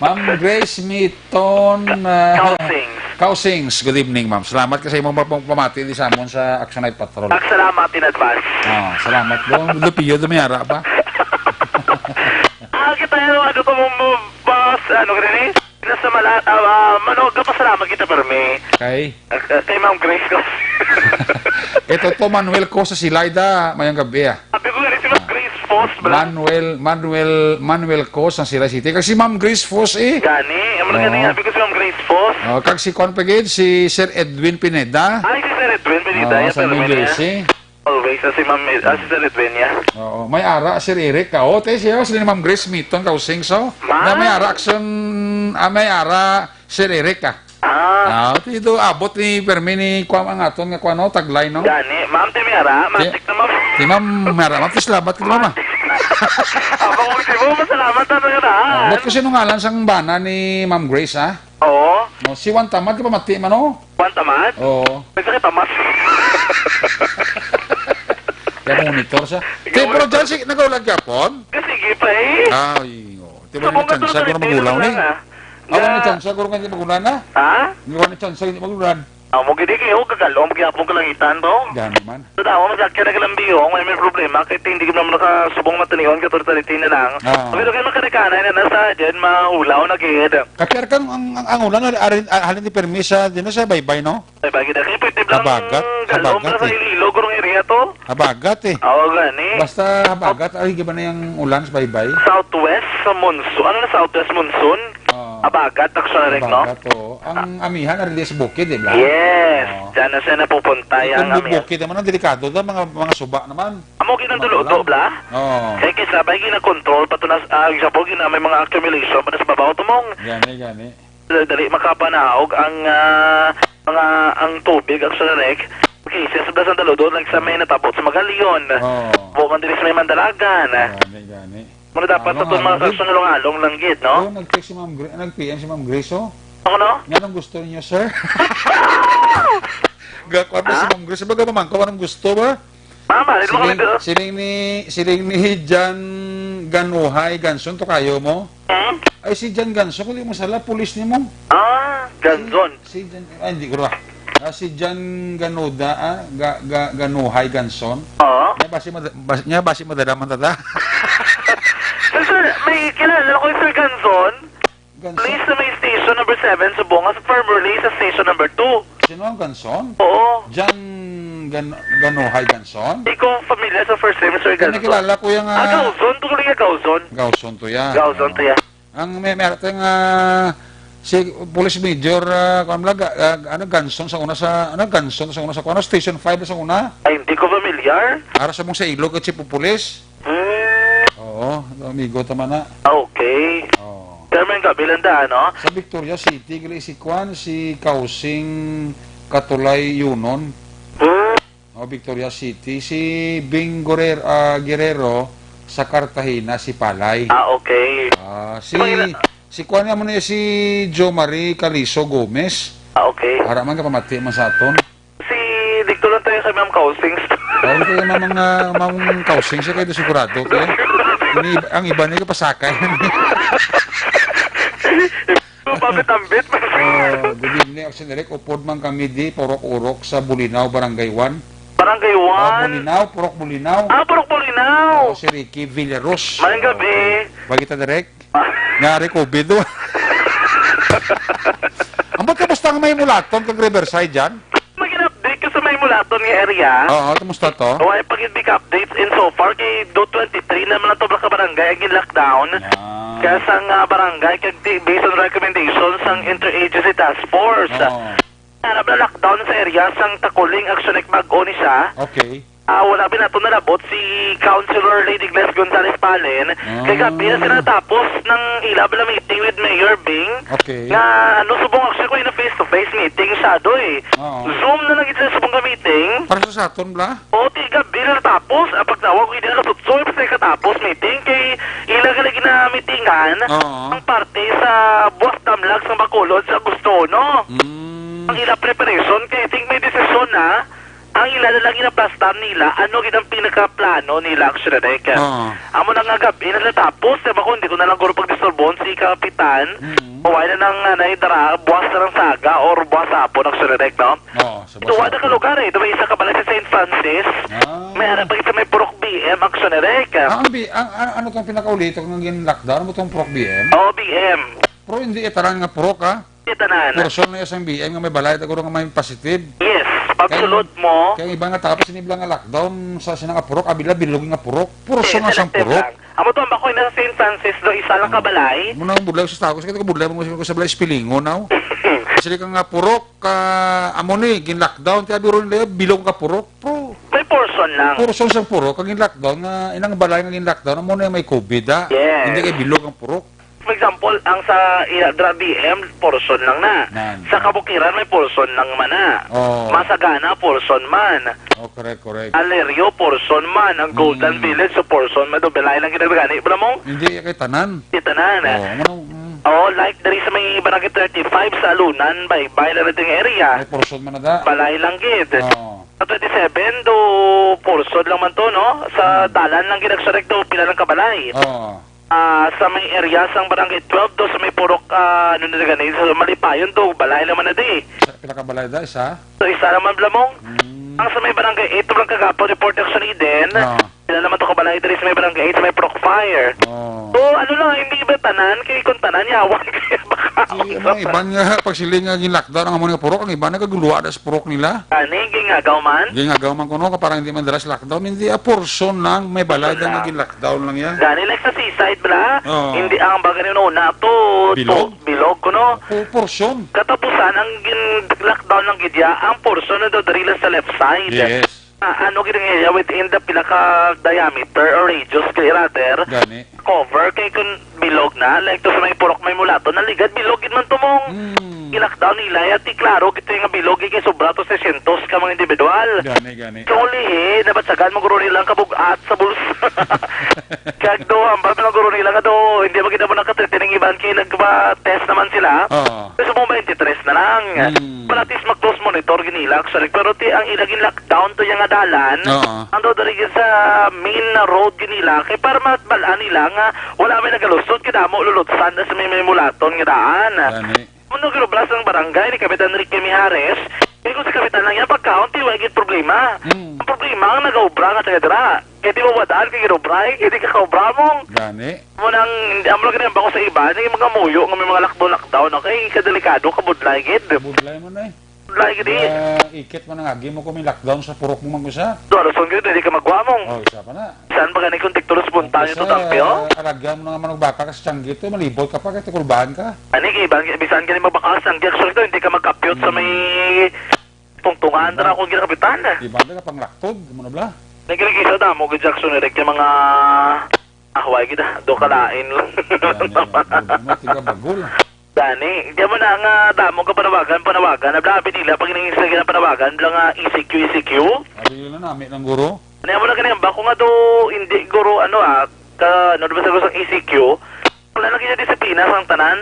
Ma'am Grace Miton, ah, Kausings. Kausings, good evening, ma'am. Salamat kasi imong pam-, pamati di sa amon sa Action Night Patrol. Ag salamat in advance. Ah, salamat. Doon, lupiyo, dumayara pa. Ah, kita yung ano to, mong boss, ano ka rin eh? Nasa mala-, ah, ah, mano, gapasalamat kita, permi. Kay? Ah, ah, kay Ma'am Grace ko. Ito to, Manuel ko sa Silay da. Mayang gabi, ah. Sabi ko nga rin si Ma'am Grace Foss, bro. Manuel, Manuel, Manuel ko sa Silay City. Kasi Ma'am Grace Foss, eh. Gani, ang mga Oo. Gani, sabi ko si Ma'am Grace Foss. Oh, kag si Kwan Pagid, si Sir Edwin Pineda. Ay, si Sir Edwin Pineda, Oo, yan, sa New permi niya. Jersey. Always, ah, si Ma'am, ah, si Sir Edwin niya. Oo, may ara, Sir Eric, ka. Oh, te, siya, sila ni Ma'am Grace Miton, Kausing, so. Ma? Na may ara, action, ah, may ara, Sir Eric, ah. Ah. Ah, ti do abot ni permi ni Kuan ang aton nga kuan, no, taglay, no? Gani, ma'am, ti may ara, Ti, matik na, ma'am. Ti ma'am, may ara, ma'am, ti salamat ka, ma'am, ah. Abang mo, di mo, masalamat na nga na. Ah, ba't ko sinungalan sang bana ni Ma'am Grace, ah? Oo. No, si Juan Tamad, ka pamati man, no? Juan Tamad? Oo. May sakit tamat. Kaya monitor siya. Ikaw Ti, pero ulit. Dyan si, nagaulag yapon? Kasi sige pa eh. Ay, oo. Ti, Sa wala mga chance, tulad siguro nito magulaw lang ni. Ah, wala na. Chance, siguro nga hindi magulan na. Ha? Hindi, wala na chance, hindi magulan. Ah, mo gini kayo, kagalong, magyapon kalangitan to. Gani man. Sa tao, masakyan na kalambiyong, may, may problema, kay hindi ko naman nakasubong matanion, katulad sa na lang. Ah. Pero kayo makarikanay na nasa dyan, mahulaw na gid. Kapiar ka ang, ang, ang ulan, ari, ari, halin di permi sa, di na sa baybay, no? Ay, bagay na. Kaya pwede lang Habagat, galong habagat na sa eh. Iloilo, gurong area to. Habagat eh. Awa gani. Basta habagat, ay, giba na yung ulan sa baybay. Southwest sa monsoon. Ano na southwest monsoon? Oo. Habagat, actually, no? Habagat, oo. Ang amihan, ari di sa bukid, di ba? Yes. Oo. Diyan na siya napupunta, Ay, yan, kung amihan. Bukid naman, ang delikado, da, mga, mga suba naman. Amo, ginang Mga duludo, ulan. Bla? Oo. Kaya kisa, ba, ginakontrol, pa to na, ah, example, gina, may mga accumulation, pa na sa babaw, tumong. Gani, gani. Dali makapanaog ang, ah, mga, ang tubig, ang Saranek. Okay, sa Santa Ludo, like sa may natabot sa Magalion. Oo. Bukan diri sa may Mandalagan. Gani, gani. Muna dapat Ano, sa itong mga ano, kasunulong-along lang gid, no? Oh, nag-text si Ma'am Gra-, nag-P M si Ma'am Grace, oh. Ano, no? Nga anong gusto ninyo, sir? Gakuan ba si Ah? Ma'am Grace? Baga, mamangkaw, anong gusto ba? Mama, dito kami Siling, doon. Siling ni, siling ni Jan Ganuhay Ganson, to kayo mo? Hmm? Ay, si Jan Ganson, kung di mo sala, pulis ni mo. Ah, Ganson. Si Jan, ay, hindi ko ra. Ah, si Jan Ganuda, ah, Ga-, Ga-, Ganuhay Ganson. Oo. Niya basi mada-, bas-, niya basi madadaman tada. Sir, sir, may kilala ko yung Sir Ganson. Ganson? Police sa may station number seven sa Bongas, formerly sa station number two. Sino ang Ganson? Oo. Jan Gan-, Ganuhay Ganson? Hindi ko familiar sa first name, Sir Kaya Ganson. Nakilala ko yung, Ah, ah, Gauzon. Tuloy nga Gauzon. Gauzon to ya. Gauzon to ya. Ang may, may ating, ah, si Police Major, ah, kuwan lang, ah, ano, Ganson sa una sa, ano, Ganson sa una sa, kuwan, Station five sa una. Ay, hindi ko familiar. Ara sa mong sa Ilog at Chief of Police. Hmm. Oo. Amigo, tama na. Okay. Oh. Pero may kabilang daan, no? Sa Victoria City, gali si Kwan, si Kausing Katulay Yunon. Hmm. Oh, Victoria City. Si Bing Guerrero, ah, Guerrero sa Cartagena, si Palay. Ah, okay. Ah, si, Pangina- si Kwan nga mo niya, si Jo Marie Caliso Gomez. Ah, okay. Ara man ka pamati man sa aton. Si Dikto lang tayo kay Ma'am Kausing. Kaon ko yung mga Ma'am Kausing siya kayo sigurado, kaya ini, ang iba niya pasakay. Mapapit-ambit. Oh, good evening, Action Direct. Upod man kami di, Purok-Urok sa Bulinaw, Barangay one. Barangay Ah, one? Bulinaw, Purok Bulinaw. Ah, Purok Bulinaw. Oh, si Ricky Villaros. Mayang gabi. Bagita Direct. Ngari COVID, oh. Ambot ka, basta nga may mulaton kag Riverside dyan? Magin-update ka sa may mulaton nga area. Oo, kumusta to? Wala pa gid big updates in so far. Kay do twenty-three naman ang tubla ka barangay ang gin-lockdown. Ah. Kaya sa nga barangay, kag di, based on recommendations sang Interagency Task Force. Oo. Harap na lockdown sa area sang Takuling, actually, bag-o ni siya. Okay. Ah, wala pa nato nalabot si Councilor Lady Gles Gonzalez Palen. Ah. Kay gabi na sila tapos ng ila bala meeting with Mayor Bing. Okay. Nga, ano, subong actually ko na face-to-face meeting siya do eh. Oo. Zoom na lang gid sila subong ka meeting. Para sa saton bla? O, ti gabi na natapos. Ang pagtawag ko, hindi na katutsoy, basta katapos meeting. Kay ila ka lagi na meetingan Oo. ang parte sa Buwas Damlag sa Bacolod sa Agosto, no? Mm. Ang ila preparation, kay I think may desisyon na, ang ila na lang ginaplastar nila, ano gid ang pinakaplano nila, actually, Rek? Oo. Amo na nga gabi na natapos, diba, kung hindi ko na lang guro pagdisturbon si Kapitan, Mm. mawala na nang, ah, naidara, buwas na ng saga or buwas hapon, actually, Rek, no? Oo, sa Ito, buwas wala hapon. ka lugar, eh. Diba, isa ka bala sa Saint Francis? Ah. May harap pa sa may Purok B M, actually, Rek. Ah, ang bi-, ang, ang, ano tong pinakaulito nga gin-lockdown? Ano tong Purok B M? Oo, B M. Pero hindi, eh, tanan nga purok, ah. Di tanan. Portion na isang B M nga may balay, taguro nga may positive. Yes, pag Kaya sulod mo. Kaya ang iba nga tapos, sinibla nga lockdown sa sina nga purok, abila bilog nga purok. Portion Yes, na isang selective purok. lang. Amo to, ang bakoy na sa Saint Francis do, isa lang ka balay. Muna ang budlay sa tao, kasi ka budlay mo sa balay, Spilingon, now. Kasi ka nga purok, ka, amo ni, gin-lockdown, kaya biro nila, bilog nga purok. Pro, May portion lang. portion sa purok, ang gin-lockdown, nga, inang balay nga gin-lockdown, amo na yung may COVID, ha? Yes. Hindi kay bilog ang purok. For example, ang sa ila dra B M, portion lang na. Nan. Sa Kabukiran, may portion lang man na. Oh. Masagana, portion man. Oh, correct, correct. Alerio, portion man. Ang Golden Mm. Village, so portion man. Do, balay lang kita gani, bro mo? Hindi, kay tanan. Di tanan, eh. Oh, ano, mm. Oh, like, diri sa may Barangay thirty-five sa Alunan, Baybay, lang nating area. May portion man na da. Balay lang gid. Oh. Sa twenty-seven, do, portion lang man to, no? Sa Mm. dalan lang gid, actually, do, pila lang kabalay. Oh. Ah, sa may area sang Barangay twelve do, sa may Purok, ah, ano na gani, sa Malipayon do, balay naman na di. Sa pila ka balay da, isa? So, isa naman, Blamong. Mm. Ang sa may Barangay eight, walang kagapon, report action Eden. Ah. Sila naman to kabalay diri sa may Barangay eight, sa may Purok Fire. Oh. So, ano lang, hindi ba tanan? Kay kung tanan, yawan kaya baka Di, ang ano, sa iban nga, pagsiling nga gin-lockdown ang amo nga purok, ang iban nagaguluwa na sa purok nila. Ani, gingagaw man? Gingagaw man kuno, ka parang hindi man dira sa lockdown. Hindi, ah, portion lang, may balay Portion lang nga lang. gin-lockdown lang yan. Gani, like sa seaside, bala? Oo. Hindi, ang baga ni una to, Bilog? to, bilog, kuno. Po-, portion. Katapusan, ang gin-lockdown lang gid ya, ang portion na do diri lang sa left side. Yes. Ah, ano gid ang area within the pila ka diameter or radius, kay rather? Gani. Cover, kay kung bilog na, like to sa may purok may mulato, naligad, bilog gid man to mong Mm. i-lockdown nila, yati klaro, gito yung bilog, kay sobra to seiscientos ka mga individual. Gani, gani. Kung ulihi, nabatsagan mo guro nila ang kabugat sa bulsa. Kag do, hambal na guro nila nga do, hindi ba kita mo nakatretening iban kay nagpa-test naman sila? Oo. Gusto mo twenty-three na lang. Hmm. Para at least mag-close monitor gid nila, actually. Pero ti, ang ila gin-lockdown to yung nga dalan, Oo. ang do diri gid sa main na road gid nila, kay para matbalaan nila nga wala may nagalusot, kay damo lulutsan na sa may, may mulaton nga daan. Gani. Ano ginobra sang barangay ni Kapitan Ricky Mijares? Kay kung si Kapitan lang yan, pagkaon, ti, wa gid problema. Hmm. Ang problema, ang nagaobra nga taga dira. Kay di mo wadaan kay ginobra, eh, kay di ka kaobra mong. Gani. Amo nang, amo lang gani ang bako sa iba, ni mga muyo nga may mga lockdown, lockdown, okay, kadelikado, kabudlay gid. Budlay mo na eh. Budlay gid eh. Ah, ikit man ang agi mo kung may lockdown sa purok mo man ko sa. Do, aluson gid, hindi ka magwa mong. Oh, isa pa na. Saan ba gani kung tiktulos punta Kung nyo to, sa Tampi, oh? Alagyan mo na nga manong baka ka sa tiyanggi to, malibot ka pa, kay tukulbahan ka. Ani, kay iban, bisan gani magbaka sa tiyanggi, actually to, hindi ka magkapyot sa may Hmm. tungtungan, Diba? Dara akong ginakapitan, eh. Iban na ka pang laktod, mo na bla? Nagkikisa damo, gid Jackson, eh, like, yung mga Ah, wala gid, ah. Do ka lain lang. Yan, yan. Bagol, no? Tiga bagol. Gani, di mo na nga damo ka panawagan, panawagan. Abla, abi nila, pag iningisla ka ng panawagan, abla nga E C Q, E C Q. Abi nila, nami lang, guro. Ano mo na ganyan, bako nga do, hindi, guro, ano, ah, ka, ano, diba sa gustong E C Q? Wala na kaya disiplina sang tanan.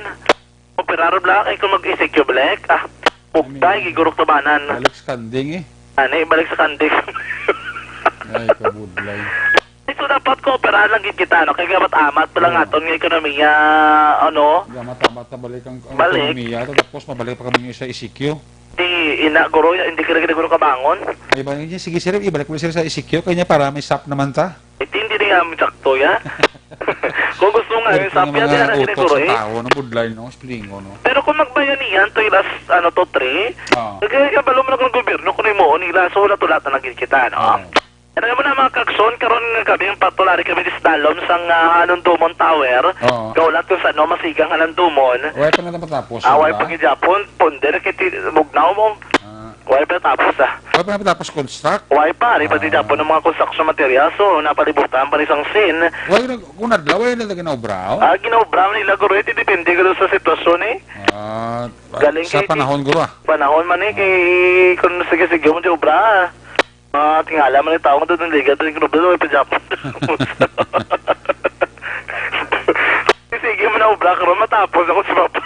Operar bla, kay kung mag-E C Q balik, ah, bugtay, Ay, gigurok tabanan. Balik sa kanding, eh. Ani, balik sa kanding. Ay, kabudlay. So, dapat kooperahan lang gid kita, no? Kay gamat-amat pa lang Oo. aton nga ekonomiya, ano? Gamat-amat na balik ang, ang Balik. ekonomiya, tapos mabalik pa kami sa E C Q. Di, ina, guro, hindi ka na guro kabangon. Ay, ba, sige, sir, ibalik mo, sir, sa E C Q, kanya para may sap naman ta. Eh, hindi na nga sakto, ya. Kung gusto nga, Pero yung kung sapya, mga di na utok siguro, sa eh. tao, no, budlay, no, splingo, no. Pero kung magbayanihan to, ilas, ano, to, three, Oo. nagkakabalo mo na kung gobyerno, kung imo, nila, so, wala tulatan na gid kita, no? Oo. Ano mo na, mga kakson, karon nga gabi, ang patulari kami di sa dalom sang, ah, Hanundomon Tower. Oo. Kaulat kung saan, no, masigang Hanundomon. Wala pa na matapos, Ah, wala di ba? pa gid yapon, punde na kay ti-, bugnaw mo. Ah. Wala pa tapos, ah. Wala pa na tapos construct? Wala pa, di pa Ah. din po ng mga construction materials, so napalibutan pa ni sang sin. Wala na, kung adlaw, wala na ginaobra, oh? Ah, ginaobra nila, guro, eh, depende ko sa sitwasyon, eh. Ah, Galing sa kay panahon, guro, ah. Panahon man, eh, kay kung sige-sige mo di obra, ah. Ah, tingala man yung tao nga doon, liga doon, guro, doon, may pajapon. Sige mo na obra karon, matapos ako si Papa.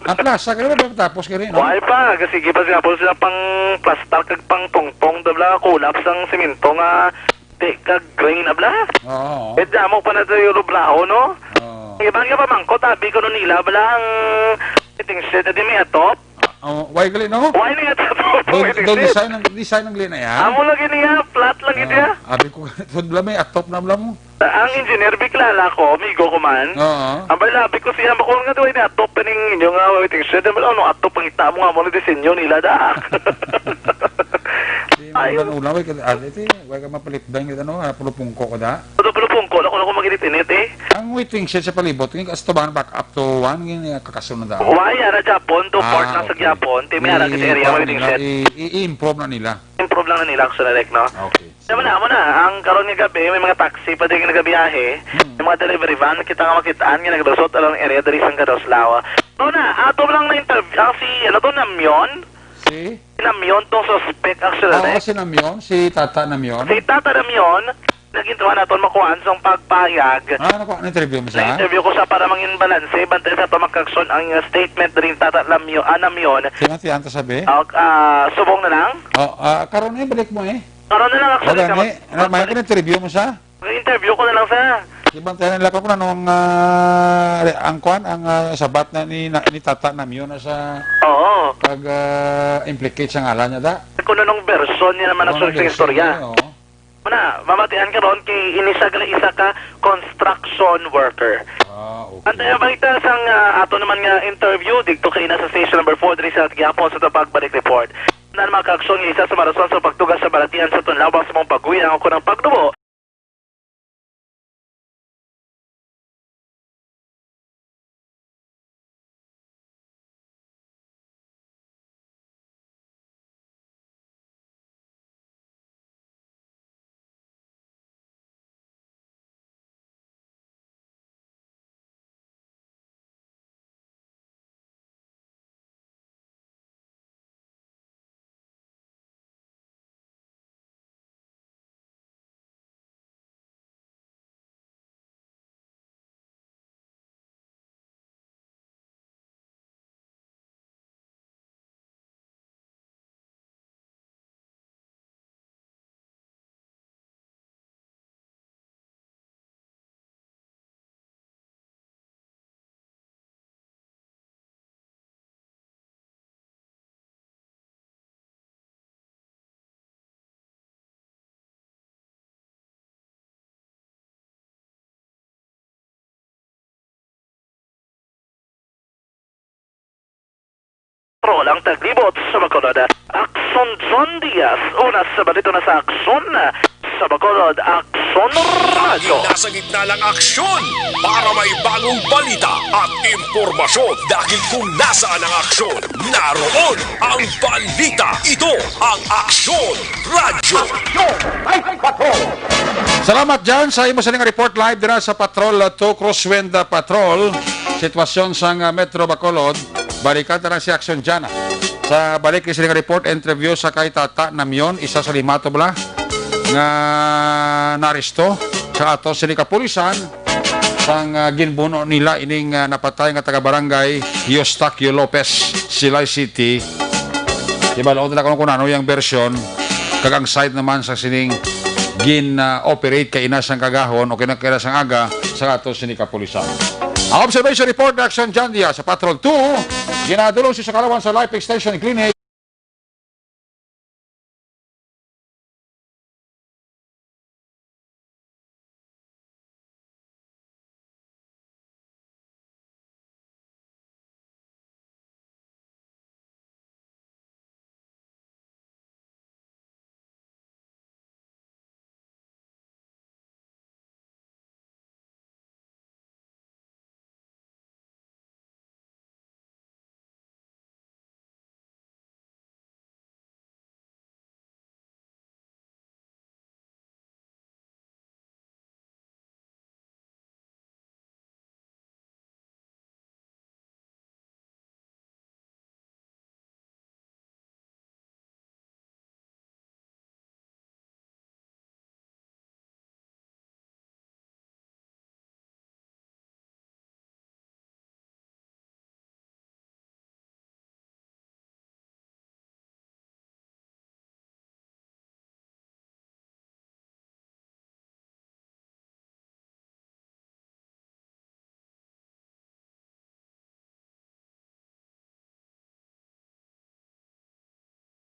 Ang plaza, kaya ba matapos ka rin, no? Wala pa, kasi sige pa siya po sila pang plastar kag pang tungtong, da bla, kulap sang simento nga, di, kag grain, da bla. Oo. Eh, damo pa na tayo lubraho, no? Oo. Ang iba nga pamangkot, abi ko nun nila, bala ang waiting shed na di may atop. Ah, oh, why gali, no? Why niya atop? Doon, Waiting doon shed. design ng, design ng gali na yan. Amo lagi niya, flat lagi Ah, niya. Abi ko, doon lang may atop na bala mo. Ang engineer, bikilala ko, amigo ko man. Oo. Ang balabi ko siya, bakul nga doon, atop pa ning inyo nga waiting shed. Ang bala, ano, atop ang ita mo nga mo na disenyo nila, da. Di, Ay. Malan ulang, way ka, ah, ito, eh, way ka mapalipdan, kita, no? Ah, pulupungko ko, da. Puto pulupungko, ako, ako mag-init-init, eh. Ang waiting shed sa palibot, yung kastubahan, back up to one, yung, eh, kakasunod, da. Why, ara, Japon, to Ah, port na sa okay. Japon, timi, ara, sa area, I-, waiting shed. I-, i-improve na nila. Improve lang nila, actually, like, no? Okay. Alam mo na, amo na, ang karon nga gabi, may mga taxi pa din nagabiyahe. Hmm. May mga delivery van, kita nga makitaan nga naglusot along area diri sa Cadaoslao. Ito na, ato lang na interview, ang si, ano to, Namyon? Si? Si Namyon tong suspect, actually, Oo, eh. Si Namyon, si Tata Namyon. Si Tata Namyon, naging tuwa naton makuhaan sang pagpayag. Ah, nakuha, na-interview mo siya? Na-interview ko siya para mangin balanse, bantay sa pamakakson ang, uh, statement diri ni Tata Namyo-, ah, Namyon. Sino si Anta sabi? Ah, ah, subong na lang? Oh, ah, karon eh, balik mo eh. Karon na lang, actually, Wala ka ni, mag-, na, may mag-, interview mo siya? Mag-interview ko na lang sa Ibang tayo nila ko kung anong, ah, re-, ang kwan, ang, ah, sabat na ni, na, ni Tata Namyo na sa Oo. pag, ah, implicate sa ngalan niya, da? Kung anong version niya naman Kung ang anong sa version istorya. niya, oo. Muna, mamatian ka ron kay ini siya gali isa ka construction worker. Ah, okay. Ang tayo balita sang, ah, ato naman nga interview, dito kay ina sa station number four, diri sa Gihapon sa Tabag Balik Report. Nan mga kaaksyon nga isa sa marason sa pagtugas sa balatian sa tunlawas mong paguyang o kunang pagdubo. Pro lang taglibot sa Bacolod. Aksyon John Diaz, una sa balita na sa aksyon sa Bacolod, Aksyon Radyo. Lagi nasa gitna ng aksyon para may bagong balita at impormasyon. Dahil kung nasaan ang aksyon, naroon ang balita. Ito ang Aksyon Radyo. Aksyon! Ay, patrol! Salamat, Jan, sa imo sining report live dira sa Patrol, uh, two, Crosswind, uh, Patrol. Sitwasyon sang, uh, Metro Bacolod. Balikan ta na si Action Jan, ah. Sa balik ni sining report, interview sa kay Tata Namion, isa sa lima to bala nga naaresto sa ato sini kapulisan sang, uh, ginbuno nila ining, uh, napatay nga taga-barangay Eustaquio Lopez, Silay City. Di ba, laon na kuno kung ano yung version, kag ang side naman sa sining gin-operate kay ina sang kagahon o kina-, kina sang aga sa ato sini kapulisan. Ang observation report ni Action Jan Diaz sa Patrol two, ginadulong sa Kalawan sa Life Extension Clinic.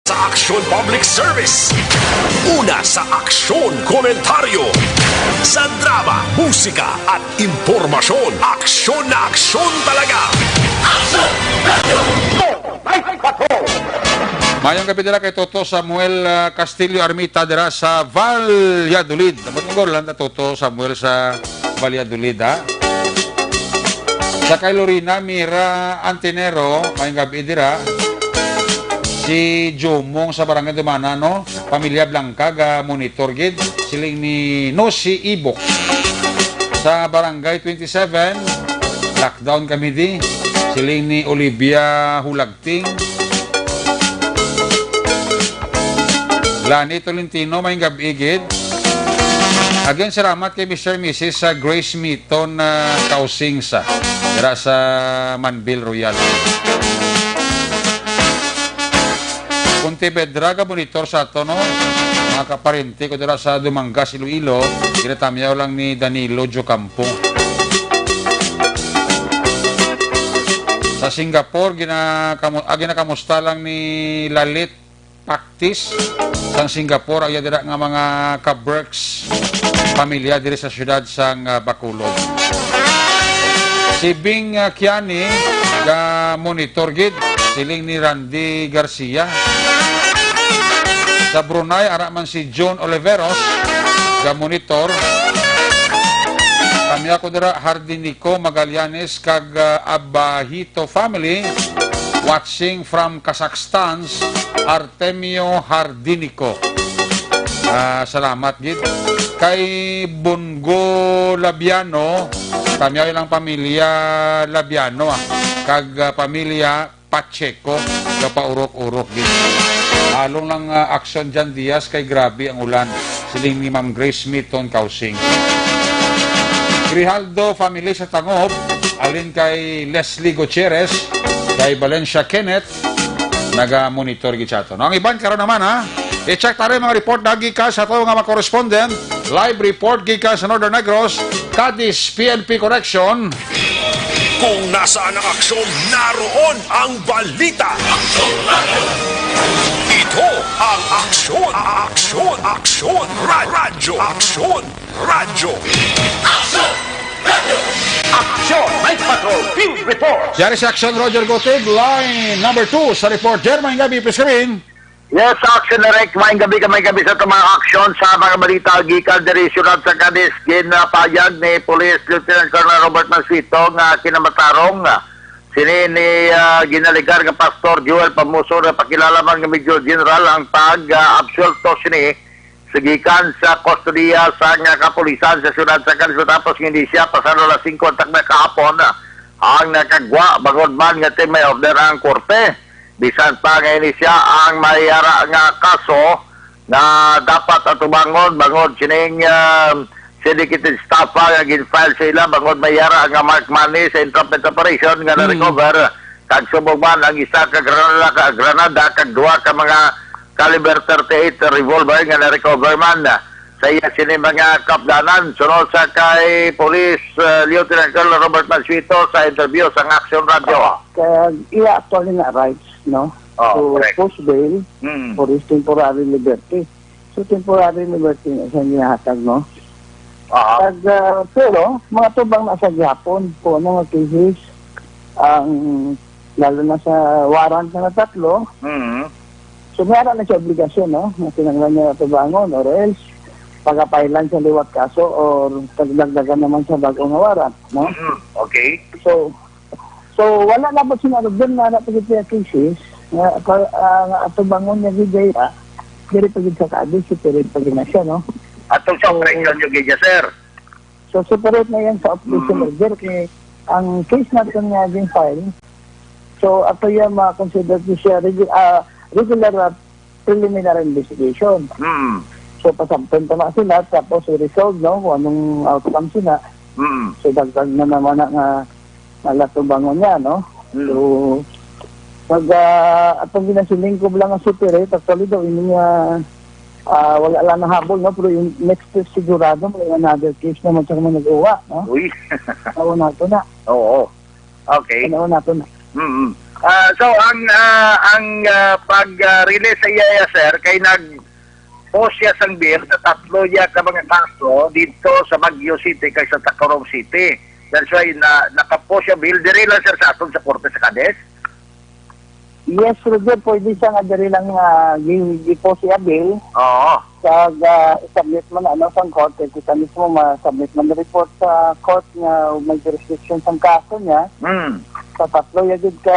Sa Aksyon Public Service. Una sa aksyon, komentaryo. Sa drama, musika, at impormasyon, aksyon na aksyon talaga. Aksyon! Radyo! Night Patrol! Mayong gabi dira kay Toto Samuel, ah, Castillo Armita dira sa Valladolid. Dapat mo lang na Toto Samuel sa Valladolid, ha? Sa kay Lorena Mira Antinero, mayong gabi dira. Si Jumong sa Barangay Dumana, no? Pamilya Blanca, ga monitor gid. Siling ni Nosi Ibok. Sa Barangay twenty-seven, lockdown kami di. Siling ni Olivia Hulagting. Lani Tolentino, mayong gabi gid. Again, salamat kay Mister and Missus sa Grace Miton, ah, Kausing sa dira sa Manbil Royal. Pontevedra, ga monitor sa ato, no? Mga kaparente ko dira sa Dumangas, Iloilo, ginatamyaw lang ni Danilo Jocampo. Sa Singapore, ginakamu-, ah, ginakamusta lang ni Lalit Paktis sang Singapore, ang iya dira nga mga ka-Berks pamilya diri sa siyudad sang, ah, Bacolod. Si Bing, ah, Kiani, ga monitor gid, siling ni Randy Garcia. Sa Brunei, ara man si John Oliveros, ga monitor. Kami ako dira, Hardinico Magallanes, kag, ah, Abahito family, watching from Kazakhstan's Artemio Hardinico. Ah, salamat gid. Kay Bongo Labiano, tamyaw lang pamilya Labiano, ah, kag, ah, pamilya Pacheco, kapaurok-urok gid. Halong lang, ah, aksyon dyan, Diaz, kay grabe ang ulan. Siling ni Ma'am Grace Miton Kausing. Grijaldo family sa Tangob, alin kay Leslie Gutierrez, kay Valencia Kenneth, naga-monitor gid sa ato. No, ang iban karon naman, ha, i-check tayo mga report na gikan sa ato nga mga correspondent. Live report gikan sa Northern Negros, Cadiz P N P Correction. Kung nasaan ang aksyon, naroon ang balita. Ito ang Aksyon, Aksyon, Aksyon, Ra-, Radyo, Aksyon, Radyo. Aksyon! Aksyon! Night Patrol Field Report! Yari si Aksyon Roger Gotig, line number two sa report. Jermaine Gabi, please come in. Yes, Aksyon Direct. Maayong gabi ka, maayong gabi sa ato mga aksyon sa mga balita gikan diri sa siyudad sa Cadiz. Ginapayag ni Police Lieutenant Colonel Robert Mansito nga kinamatarong, ah, sini ni, ah, ginalegar nga Pastor Joel Pamuso, nga pakilala man nga Major General, ang pag, ah, absuwelto sini Sigikan sa kustodiya sa nga kapulisan sa siyudad sa Cadiz matapos nga hindi siya pasado alas singko ang takna kahapon ang nakagwa, bangod man nga ti may order ang korte. Bisan pa nga ini siya ang may ara nga kaso nga dapat atubangon bangod sining, ah, syndicated estafa nga gin-file sa ila bangod may ara nga marked money sa entrapment operation nga Mm. na-recover, kag subong man ang isa ka granada, ka granada kag duha ka mga caliber thirty-eight revolver nga na-recover man sa iya sini mga kapdanan. Sunod sa kay Police, uh, Lieutenant Colonel Robert Mansueto sa interview sa Action Radio. Kag iya actually na rights, no? Oh, to correct. Post bail Mm. for his temporary liberty. So, temporary liberty na siya niyahatag, no? Aha. Kag, ah, pero, mga tubang na sa gihapon, kung ano nga cases, ang, lalo na sa warrant nga tatlo, Mm. so, may ara na siya obligasyon, no? Nga kinahanglan niya tubangon, or else, pagapailan siya liwat kaso, or pagdagdagan naman sa bago nga warrant, no? Mm. Okay. So, so, wala na ba sila doon na napagkita cases, nga, pa, ah, nga atubangon niya gid, ah, diri pa gid sa Cadiz, separate pa gid na siya, no? Atong sa So, operation nyo gid, sir? So, separate na yan sa operation Mm. order kay ang case natin nga din file. So, ato yan ma-consider ko siya regu-, ah, regular, ah, preliminary investigation. Mm. So, pasabton pa na sila, tapos i-resolve, no, kung anong outcome sila. Mm. So, dagdag na naman na nga malatubangon niya, no? Mm. So, pag, ah, atong ginasiling ko lang ang separate, actually daw, ini nga, ah, wala lang nahabol, no? Pero yung next step sigurado, may another case naman sa mga nag-uwa, no? Uy. Ako na ito na. Oo. Okay. Ano nato na? Mm. Ah, so, ang, ah, ang, ah, pag, ah, release sa iya, sir, kay nag-post siya sang bail sa tatlo niya ka mga kaso dito sa Baguio City kag sa Tacurong City. That's why na, naka-post siya bail diri lang, sir, sa aton sa korte sa Cadiz. Yes, Roger, pwede siya nga diri lang, ah, gi-, gi-post siya bail. Oo. Kag, ah, i-submit man, ano, sa court, kay kita mismo ma-submit man report sa court nga may jurisdiction sang kaso niya. Mm. Sa tatlo ya gid ka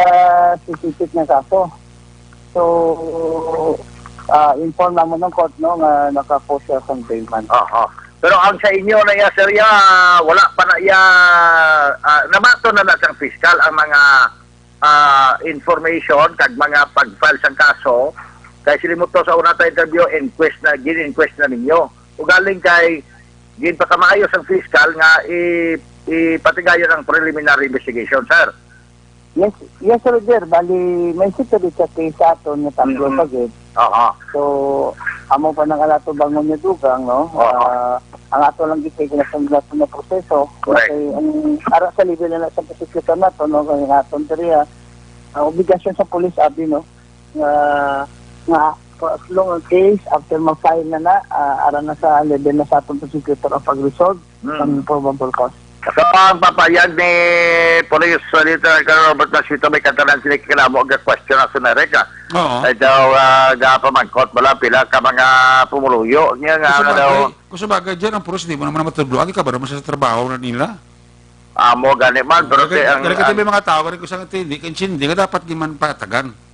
specific nga kaso. So, ah, inform naman ng court, no, nga naka-post siya sang bail man. Aha. Pero ang sa inyo na iya, sir, ya, wala pa na iya, ah, namaton na na sang fiscal ang mga, ah, information kag mga pag-file sang kaso. Kay sila mo to sa una ta interview, inquest na, gin-inquest na ninyo. Ugaling kay ginpakamaayo sang fiscal nga i-, ipatigayon ang preliminary investigation, sir. Yes, yes, Roger. Bali, may security sa case sa aton nga tatlo Mm. pa gid. Aha. So, amo pa nang alato bangon nga dugang, no? Aha. Ah, ang ato lang gid kay ginasunod nato nga proseso. Correct. Kay ang ara sa level na sa prosecutor nato, no? Kay ang aton diri, ah, ang obligasyon sa police, abi, no? Nga, nga, for as long as case, after ma-file na na, ah, ara na sa level na sa aton prosecutor ang pag-resolve Mm. ang probable cause. So, ang papayag ni Police Lieutenant Colonel Robert Nasito, may katanan sila kinamo nga question na sa Amerika. Oo. Ay daw, ah, gapamangkot bala pila ka mga pumuluyo niya nga Kung ano daw. sabagay, kung sabagay, dyan ang pulis, di mo naman matudlo. Agi ka ba naman sa trabaho na nila? Amo gani man, pero Dali, kay ang, dali ka ang may mga tao, gani ko sa hindi, kay hindi nga dapat di man patagan.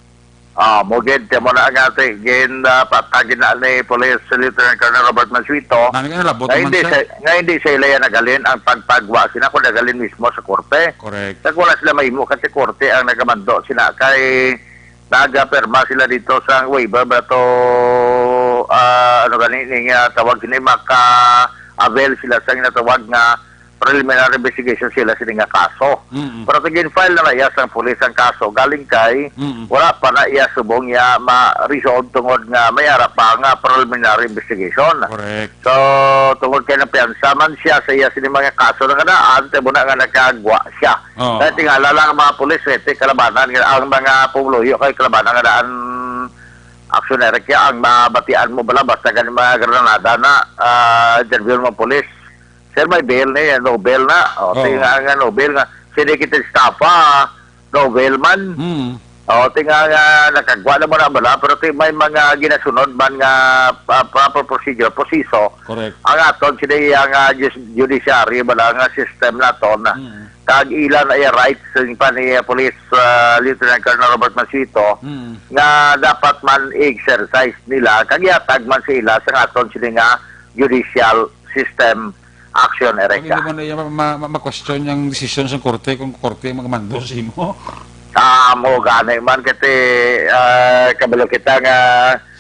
Ah, mo gid, kay mo na nga, te, gin, ah, patagin na ni Police Lieutenant Colonel Robert Mansueto. Nami ka nalabot Nga naman hindi siya. sa, nga hindi sa ila yan nagalin ang pagpagwa sina kung nagalin mismo sa korte. Correct. Kag wala sila mahimo kasi korte ang nagamando sina kay nagapirma sila dito sa waiver ba to, ah, ano gani ni nga tawag sini, maka-avail sila sa ginatawag nga preliminary investigation sila sini nga kaso. Mm-mm. Pero tigin-file na na iya sang pulis ang kaso galing kay Mm-mm. wala pa na iya subong iya ma-resolve tungod nga may ara pa nga preliminary investigation. Correct. So, tungod kay napiyansa man siya sa iya sini mga kaso na kadaan, timo na nga nakagwa siya. Oo. Kaya tingala lang ang mga pulis, eh, ti kalabanan nga ang mga pumuluyo kay kalabanan nga daan aksyon na kaya ang mabatian mo bala basta gani mga granada na, ah, interview mo pulis. Sir, may bail na yan, no bail na. O, Oo. Tingala nga no bail nga. Sini kita estafa, no bail man. Hmm. O, tingala nga nakagwa na mo na bala, pero ti may mga ginasunod man nga, ah, proper procedure, proseso. Correct. Ang aton, sila ang, ah, jus-, judiciary, bala nga system naton na. Hmm. kag ila na iya rights, siling pa ni, ah, Police, ah, Lieutenant Colonel Robert Mansito, Mm. nga dapat man i-exercise nila kag ihatag man sa ila sang aton sini nga judicial system action, Ang Erica. Hindi man iya ma-, ma-, ma-, ma-question ang desisyon sa korte kung korte ang magmando sa imo. Ah, mo gani man kati, ah, kabalo kita nga,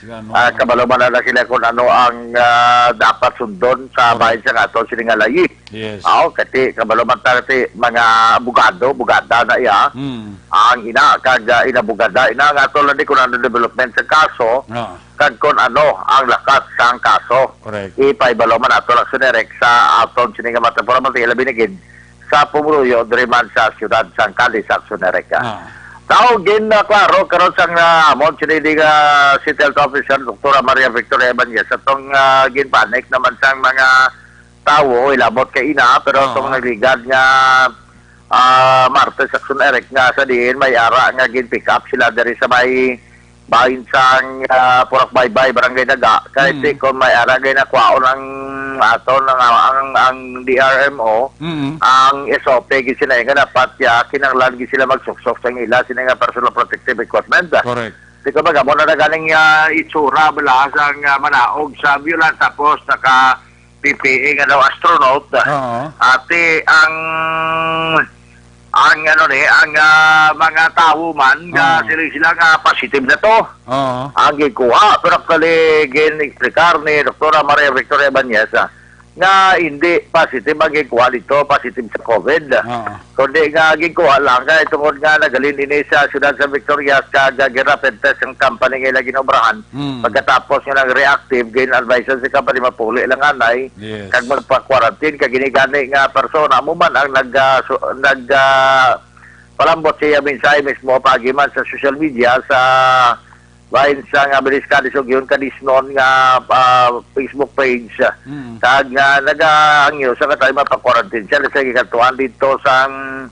Sila, no? ah, kabalo man na sila kung ano ang, ah, dapat sundon sa Correct. bahin sa aton sini nga layi. Yes. Aw, kati kabalo man ta kati mga abogado, abogada na iya. Hmm. Ang ina kag, ah, inabogada ina nga ato lang di kung ano development sa kaso, Ah. kag kung ano ang lakat sang kaso. Correct. Ipaibalo man ato lang sinerek sa aton sini nga mata para man ilabi ni gid sa pumuluyo diri man sa siyudad sang Cadiz, Action Erica. Ah. Tao gin, ah, klaro karon sang, ah, amon sini di nga City Health Officer, Doktora Maria Victoria Ibanez, atong, ah, ginpanik naman sang mga tawo, ilabot kay ina, pero Oo. atong nagligad nga, ah, Martes, Action Eric, nga sa diin may ara nga gin-pick up sila diri sa may bahin sang, ah, Purok Baybay, Barangay Daga. Kay Mm. ti kon may ara gay nakwaon ang aton ang, ang, ang D R M O, Mm. ang S O P gid sila nga dapat ya kinahanglan gid sila magsuksok sa ila sila nga personal protective equipment. Correct. Di ko ba mo na ganing, ah, itsura bala sang, ah, manaog sa ambulance tapos naka P P E nga daw astronaut. Oo. Ati ang ang ano ni, ang, ah, mga tawo man nga Oo. sila, sila nga positive na to. Oo. Ang gikuha, pero actually, gin-explicar ni Doktora Maria Victoria Ibanez, ah, nga hindi positive ang gikuha dito, positive sa COVID. Oo. Kundi nga gikuha lang kay tungod nga nagalin ini sa siyudad sa Victorias kag gi-rapid test ang company nga ila ginobrahan. Mm. Pagkatapos nga nag-reactive, gin-advise sa company mapuli lang anay Yes. kag magpa-quarantine kag ginigani nga persona mo man ang nag, ah, su-, nag, ah, palambot siya mensahe mismo paagi man sa social media sa bahin sa nga Bilis Cadiz ug yun Cadiz noon nga, ah, Facebook page. Mm. Kag nga nagahangyo sa katay mapa-quarantine siya sa gikatuan dito sang,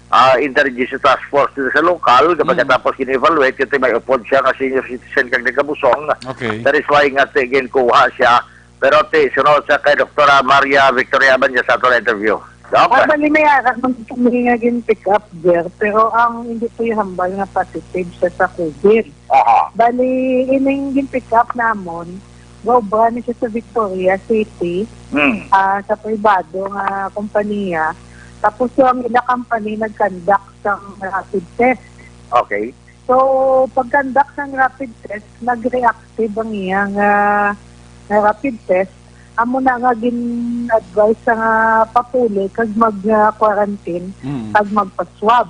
ah, Interagency Task Force dito sa lokal, kapag Mm. katapos gini-evaluate, ito may upod siya nga senior citizen kag nagkabusong. Okay. That is why nga ti-, ginkuha siya. Pero ti, sunod sa kay Doktora Maria Victoria Abanya sa aton interview. Doc? Ah, bali, may ara man kami nga gin-pick up, sir. Pero ang hindi po yung hambal nga positive siya sa COVID. Aha. Bali, ining gin-pick up namon, gaobra ni siya sa Victoria City, Hmm. ah, sa pribado nga kompanya. Tapos yung ila company nag-conduct sang rapid test. Okay. So, pag-conduct sang rapid test, nag-reactive ang iya nga, nga rapid test. Amo na nga gin-advise sa nga papuli kag mag-quarantine, Mm. kag magpa-swab.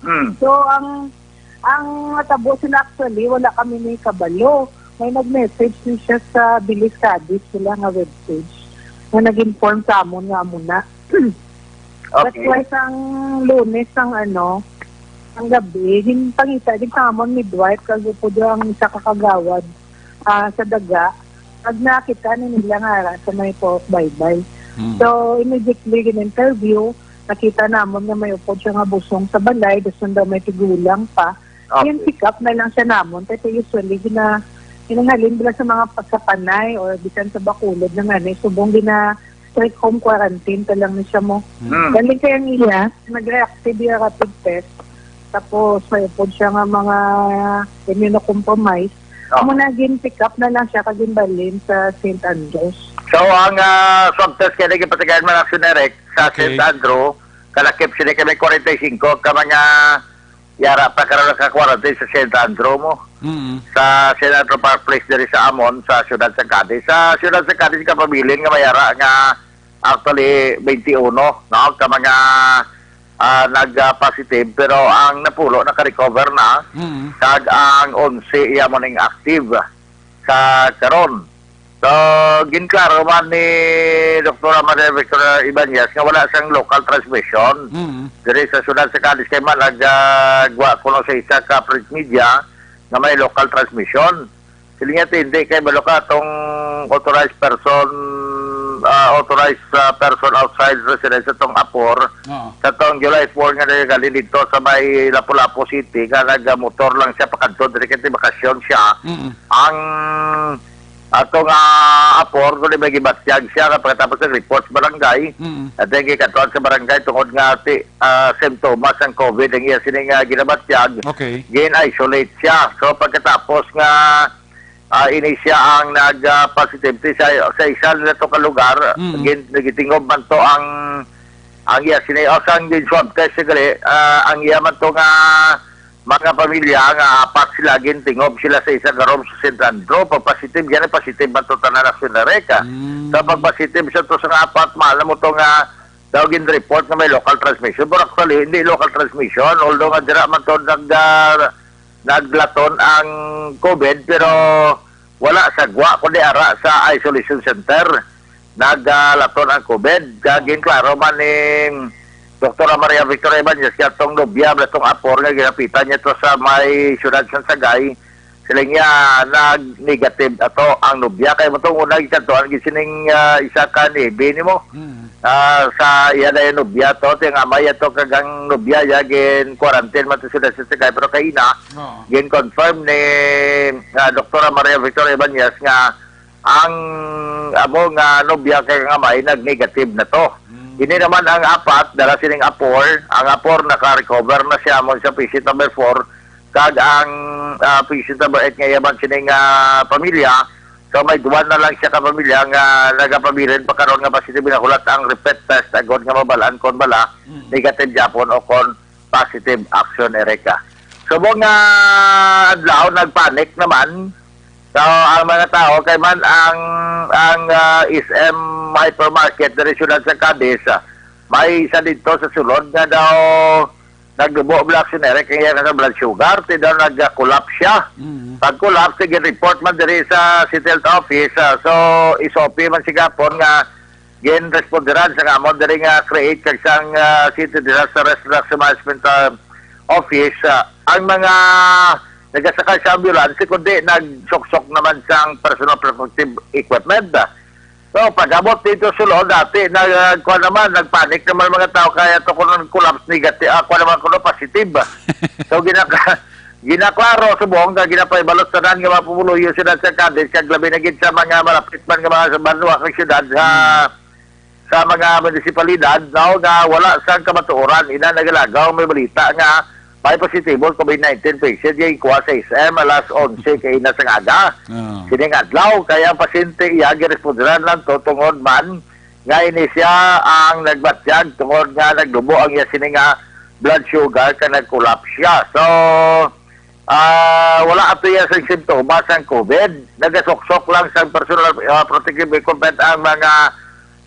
Mm. So, ang, ang natabo sila actually, wala kami ni kabalo. May nag-message ni siya sa Bilis Cadiz sila nga webpage nga nag-inform sa amon nga amo na. That's Okay. why sang Lunes ang ano, ang gabi, ginpangita gid sa amon midwife kag upod ang isa ka kagawad, ah, sa Daga. Pag nakita ni nila nga ara sa may Purok Baybay. Hmm. So, immediately gin-interview, nakita namon nga may upod siya nga busong sa balay, gusto daw may tigulang pa. Okay. Yung pick up na lang siya namon, kasi usually gina-, ginahalin nila sa mga pa-, sa Panay or bisan sa Bacolod na nga, eh, subong gina-, strict home quarantine pa lang ni siya mo. Hmm. Galing kaya ang iya, nag-reactive yung rapid test. Tapos, may upod siya nga mga immunocompromised. Oh. Amo na, gin-pick up na lang siya, kag ginbalhin sa Saint Andrews. So, ang, ah, swab test kaya naging patigayan man, Action Eric, sa Okay. Saint Andrew, kalakip sila kami forty-five ka mga yara pa karon naka-quarantine sa Saint Andrew mo. Mm. Sa Saint Andrew Park Place diri sa amon, sa siyudad sa Cadiz. Sa siyudad sa Cadiz, kapabilin nga may ara nga actually twenty-one, no? Ka mga, ah, nag, ah, positive, pero ang napulo naka-recover na, Mm. kag ang onse iya mo ning active sa karon. So, ginklaro man ni Doktora Maria Victoria Ibanez nga wala sang local transmission Mm. diri sa siyudad sa Cadiz, kay man nag, ah, gwa kuno sa isa ka print media nga may local transmission. Sila nga, hindi kay balo ka tong authorized person, ah, authorized, ah, person outside residence sa tong Apor, Oo. sa tong July four nga nagagalin dito sa may Lapu-Lapu City, nga nagamotor lang siya pakadto, diri kay bakasyon siya. Mm. Ang Ato nga apor, kung may gibatyag siya, nga pagkatapos ng report sa barangay, Mm. at then gikadtuan sa barangay tungod nga ti, ah, simptomas ang COVID ang iya sining, ah, ginabatyag, Okay. gin-isolate siya. So, pagkatapos nga, ah, ini siya ang nag, ah, positive sa, sa isa na to ka lugar, Mm. gin-, nagitingob man to ang, ang iya sini, o sang gin-swab test siya gali, ah, ang iya man to nga mga pamilya nga apat sila, gintingob sila sa isa ka room sa Saint Andrew. Pag positive, yan ay positive man to tanan, Action Direct, ah. Mm. So, pag positive sa to sa nga apat, mahal na mo to nga daw gin-report na may local transmission. Pero actually, hindi local transmission. Although nga dira man to nag, ah, naglaton ang COVID, pero wala sa gwa, kundi ara sa isolation center. Naglaton ang COVID. Kag ginklaro man ni Doktora Maria Victoria Ibanez, nga tong nobya, nga tong apor nga ginapitan niya to sa may siyudad sa Sagay, sila niya nag-negative ato ang nobya. Kay mo tong una, gikadtuan gid sining, ah, isa ka nibi nimo. Mm. Ah, sa iya na yung nobya to, ti ang amay ato kag ang nobya, ya gin quarantine man to sila sa Sagay, pero kay ina, Oo. gin-confirm ni, ah, Doktora Maria Victoria Ibanez nga ang amo nga nobya kag ang amay nag-negative na to. Mm. Ini naman ang apat, dala sining apor, ang apor naka-recover na siya mo sa patient number four, kag ang, ah, patient number eight nga yaman sining, ah, pamilya, so may duwa na lang siya ka pamilya nga nagapabilin pa karon nga positive, nahulat ang repeat test agod nga mabalaan kon bala Mm. negative gyapon o kon positive, Action Direct. Subong nga adlaw, nagpanic naman. So, ang mga tao, kay man ang, ang, ah, S M hypermarket diri siyudad sa Cadiz, ah, may isa dito sa sulod nga daw nagdubo ang blood sugar, kaya nga sa blood sugar, ti daw nag-collapse siya. Mm. Pag-collapse, sige, report man diri sa City Health Office, ah, so S O P man sigapon nga gin-responderan sa amon diri nga create kag sang, ah, City Disaster Response Management, ah, Office, ah, ang mga nagasakay sa ambulance, kundi nagsuksok naman sang personal protective equipment. So, pag-abot dito sulod, dati na, ah, kuwan naman, nagpanic naman mga tao, kaya to kung collapse negative, ah, kuwan naman kuno positive. So, ginaka-, ginaklaro subong nga ginapahibalot tanan nga mga pumuluyo sila sa Cadiz, kag labi na gid sa mga malapit man nga mga sa banwa kag syudad sa, Hmm. sa mga munisipalidad, no, nga wala sang kamatuoran. Ina nagalagaw may balita nga may positibo COVID nineteen patient nga ikuha sa S M alas onse kay ina sang aga. Oo. Sining adlaw, kaya ang pasyente iya giresponderan lang to tungod man nga ini siya ang nagbatyag tungod nga nagdubo ang iya sini nga blood sugar kag nag-collapse siya. So, ah, wala ato iya sa simptomas ang COVID. Nagasuksok lang sa personal, ah, protective equipment ang mga,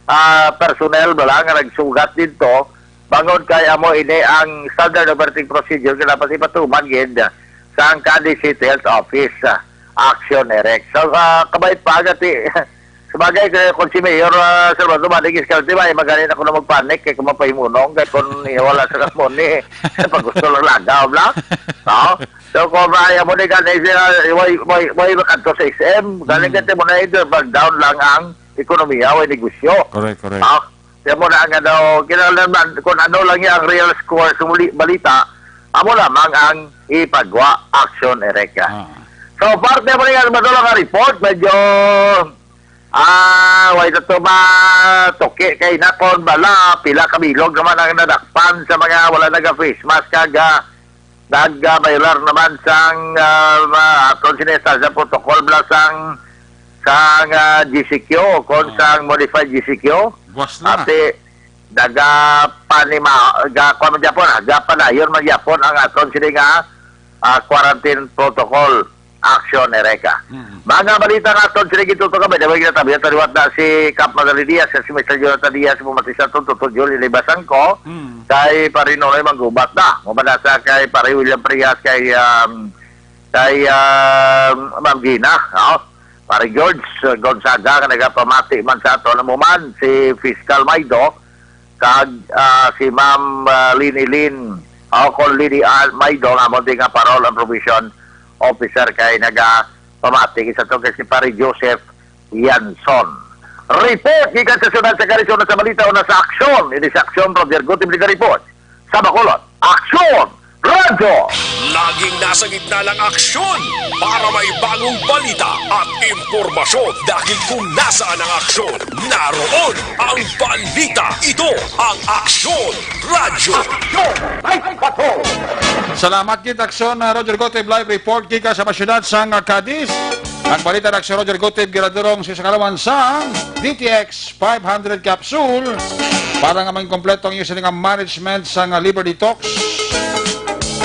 ah, personnel bala nga nagsugat dito. Bangod kay amo ini ang standard operating procedure nga dapat ipatuman gid sa ang Cadiz City Health Office, ah, Action Direct. So, ah, kabait pa, gati, sabagay, kay kung si Mayor, ah, Salvador Madig Escalante, may magaling ako na magpanic, kay kung mapahimunong, kay kung wala sa kasmon ni, pag gusto lang lagaw lang. No? So, kung may amo ni gani siya, way, way, way makadto sa S M, galing Mm. ka mo na either bag down lang ang ekonomiya o negosyo. Correct, correct. Ah, kaya mo na nga daw, kinahanglan man, kung ano lang yung real score sa muli, balita, amo lamang ang ipagwa, Action Direct. Ah. So, parte mo niya, madula nga report, medyo, ah, way na to matuki kay nakon bala, pila ka bilog naman ang nadakpan sa mga wala naga-face mask, kag, ah, nag-, ah, baylar naman sang, ah, ma-, aton sinesta sa protocol bala sang, sang, ah, G C Q, kon Ah. sang modified G C Q. Buwas na. Ati, naga-, panima-, ga-, kuwan man gyapon, ah, gapanayon man gyapon ang aton sini nga, ah, quarantine protocol, Action Direct. Mm. Mga balita nga aton sini gitutukan, may daway ginatabihan taliwat na si Kap Madali Diaz, si Mister Jonathan Diaz, pumati sa aton, Tuto Jul, Ilibasangko, Mm. kay Pare Nonoy Manggubat na. Mamanasa kay Pare William Frias, kay, um, kay, um, Ma'am Gina, no? Pare George Gonzaga, nga nagapamati man sa aton, amo man si Fiscal Maido, kag, ah, si Ma'am, ah, Lini Lin, o kon Lini Ann Maido, nga amo din nga parole and probation officer kay nagapamati sa to kay si Pare Joseph Yanson. Report gikan sa siyudad sa Cadiz, una sa balita, una sa aksyon. Ini sa aksyon, Roger Gutim, report sa Bacolod. Aksyon! Radyo. Laging nasa gitna ng aksyon para may bagong balita at impormasyon, dahil kung nasaan ang aksyon, naroon ang balita. Ito ang Aksyon Radyo. Aksyon Night Patrol. Salamat gid, Aksyon, uh, Roger Gotib, live report gikan sa mga syudad sang, uh, Cadiz. Ang balita ni Aksyon Roger Gotib ginadurong sa kalawan sa D T X five hundred capsule para nga maging kompleto ang inyo sini nga management sang, uh, liver detox.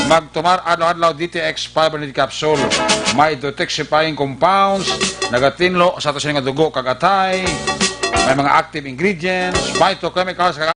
Magtumar adlaw-adlaw D T X five hundred capsule. May detoxifying compounds, nagatinlo sa ato sini nga dugo kag atay. May mga active ingredients, phytochemicals, kag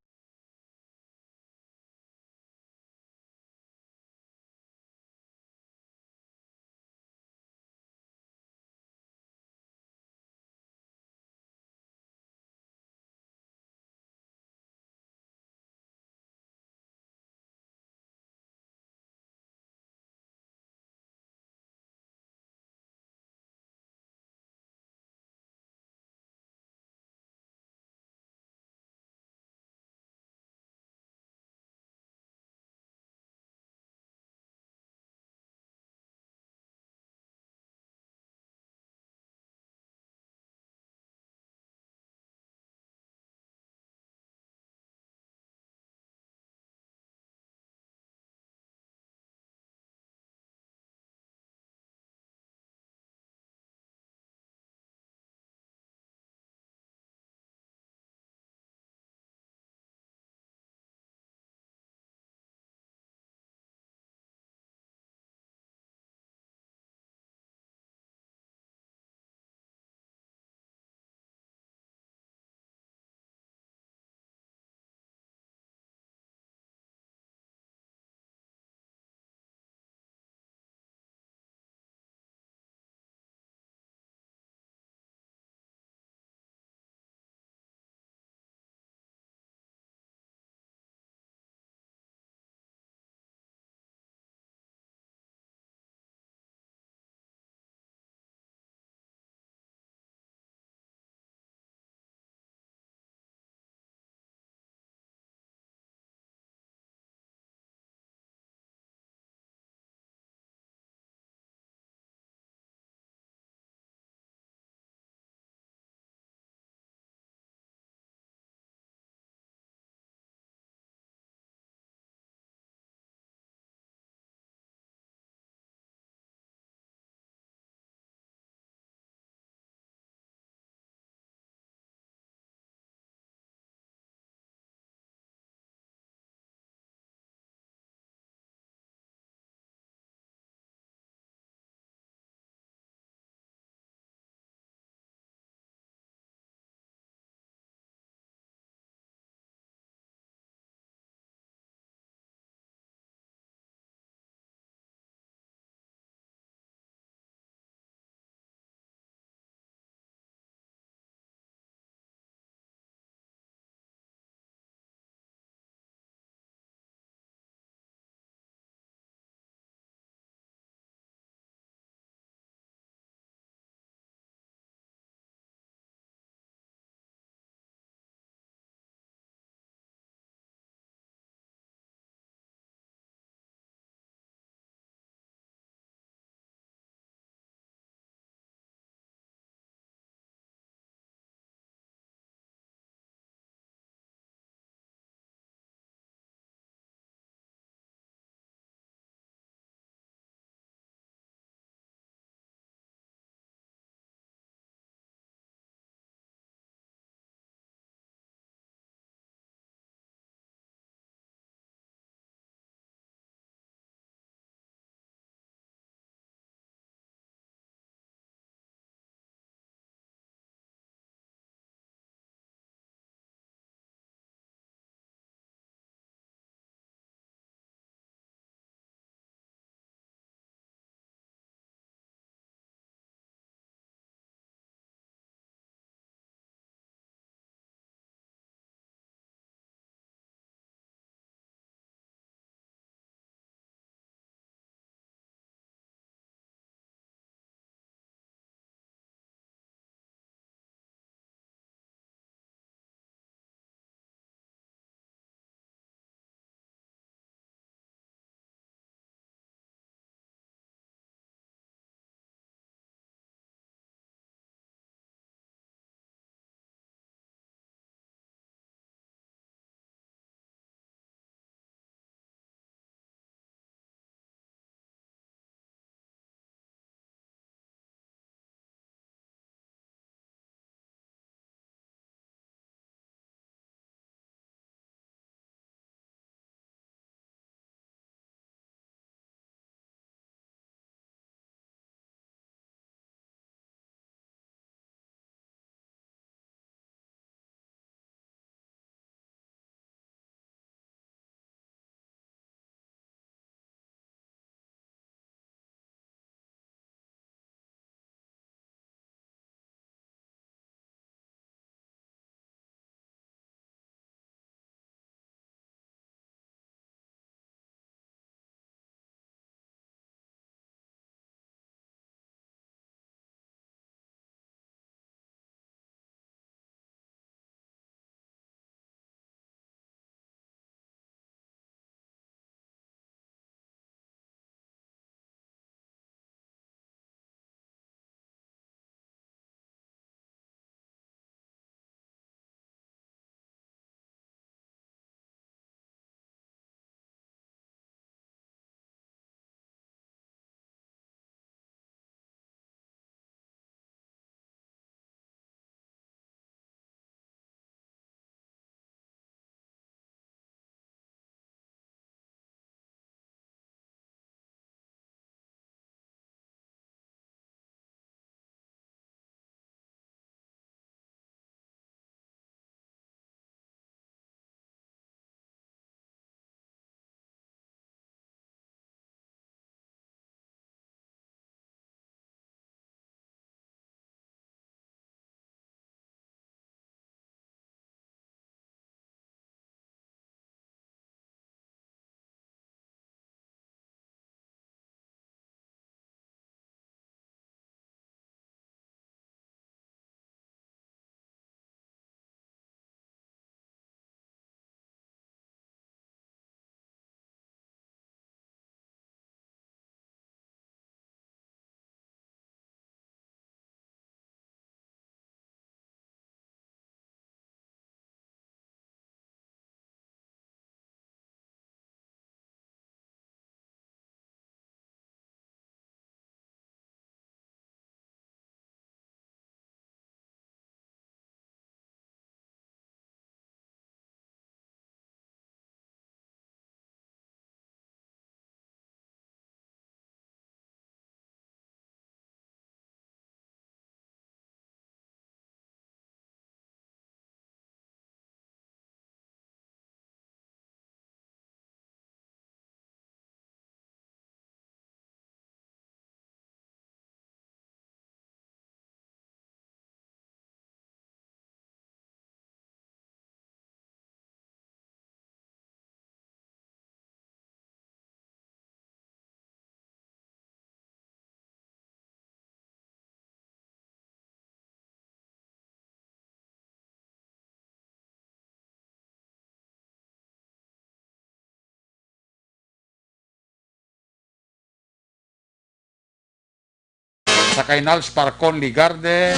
sa kay Nals Parcon Ligarde,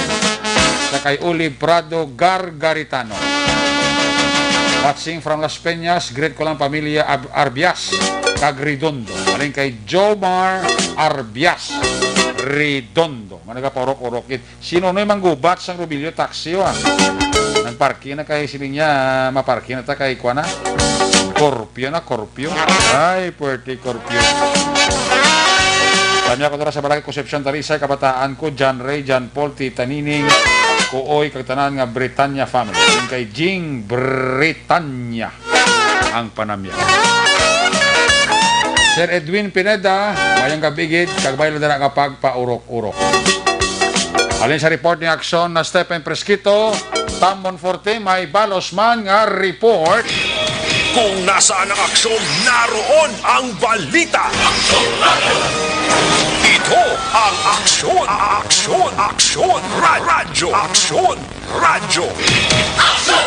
sa kay Olive Prado Gargaritano. Watching from Las Peñas, greet ko lang pamilya Ab-, Arbias kag Redondo. Alin kay Jomar Arbias Redondo. Nga nagapaurok-urok gid. Sino noy manggubat sang Robilio Taxi, ah? Nang parking na kay siling niya, maparking na ta kay kuan na. Curfew na, curfew. Ay, puwerte curfew. Kami ako dira sa Barangay Concepcion, Talisay, kabataan ko, John Ray, John Paul, Tita Nining, Kuoy, kag tanan nga Britanya family. Yung kay Jing Britanya ang panamya. Sir Edwin Pineda, mayong gabi gid, kag may dala nga pagpaurok-urok. Halin sa report ni Aksyon na Stephen Fresquito, Tam Monforte, may balos man nga report. Kung nasaan ang aksyon, naroon ang balita. Ito ang Aksyon, Aksyon, Aksyon, Ra-, Radyo, Aksyon, Radyo. Aksyon!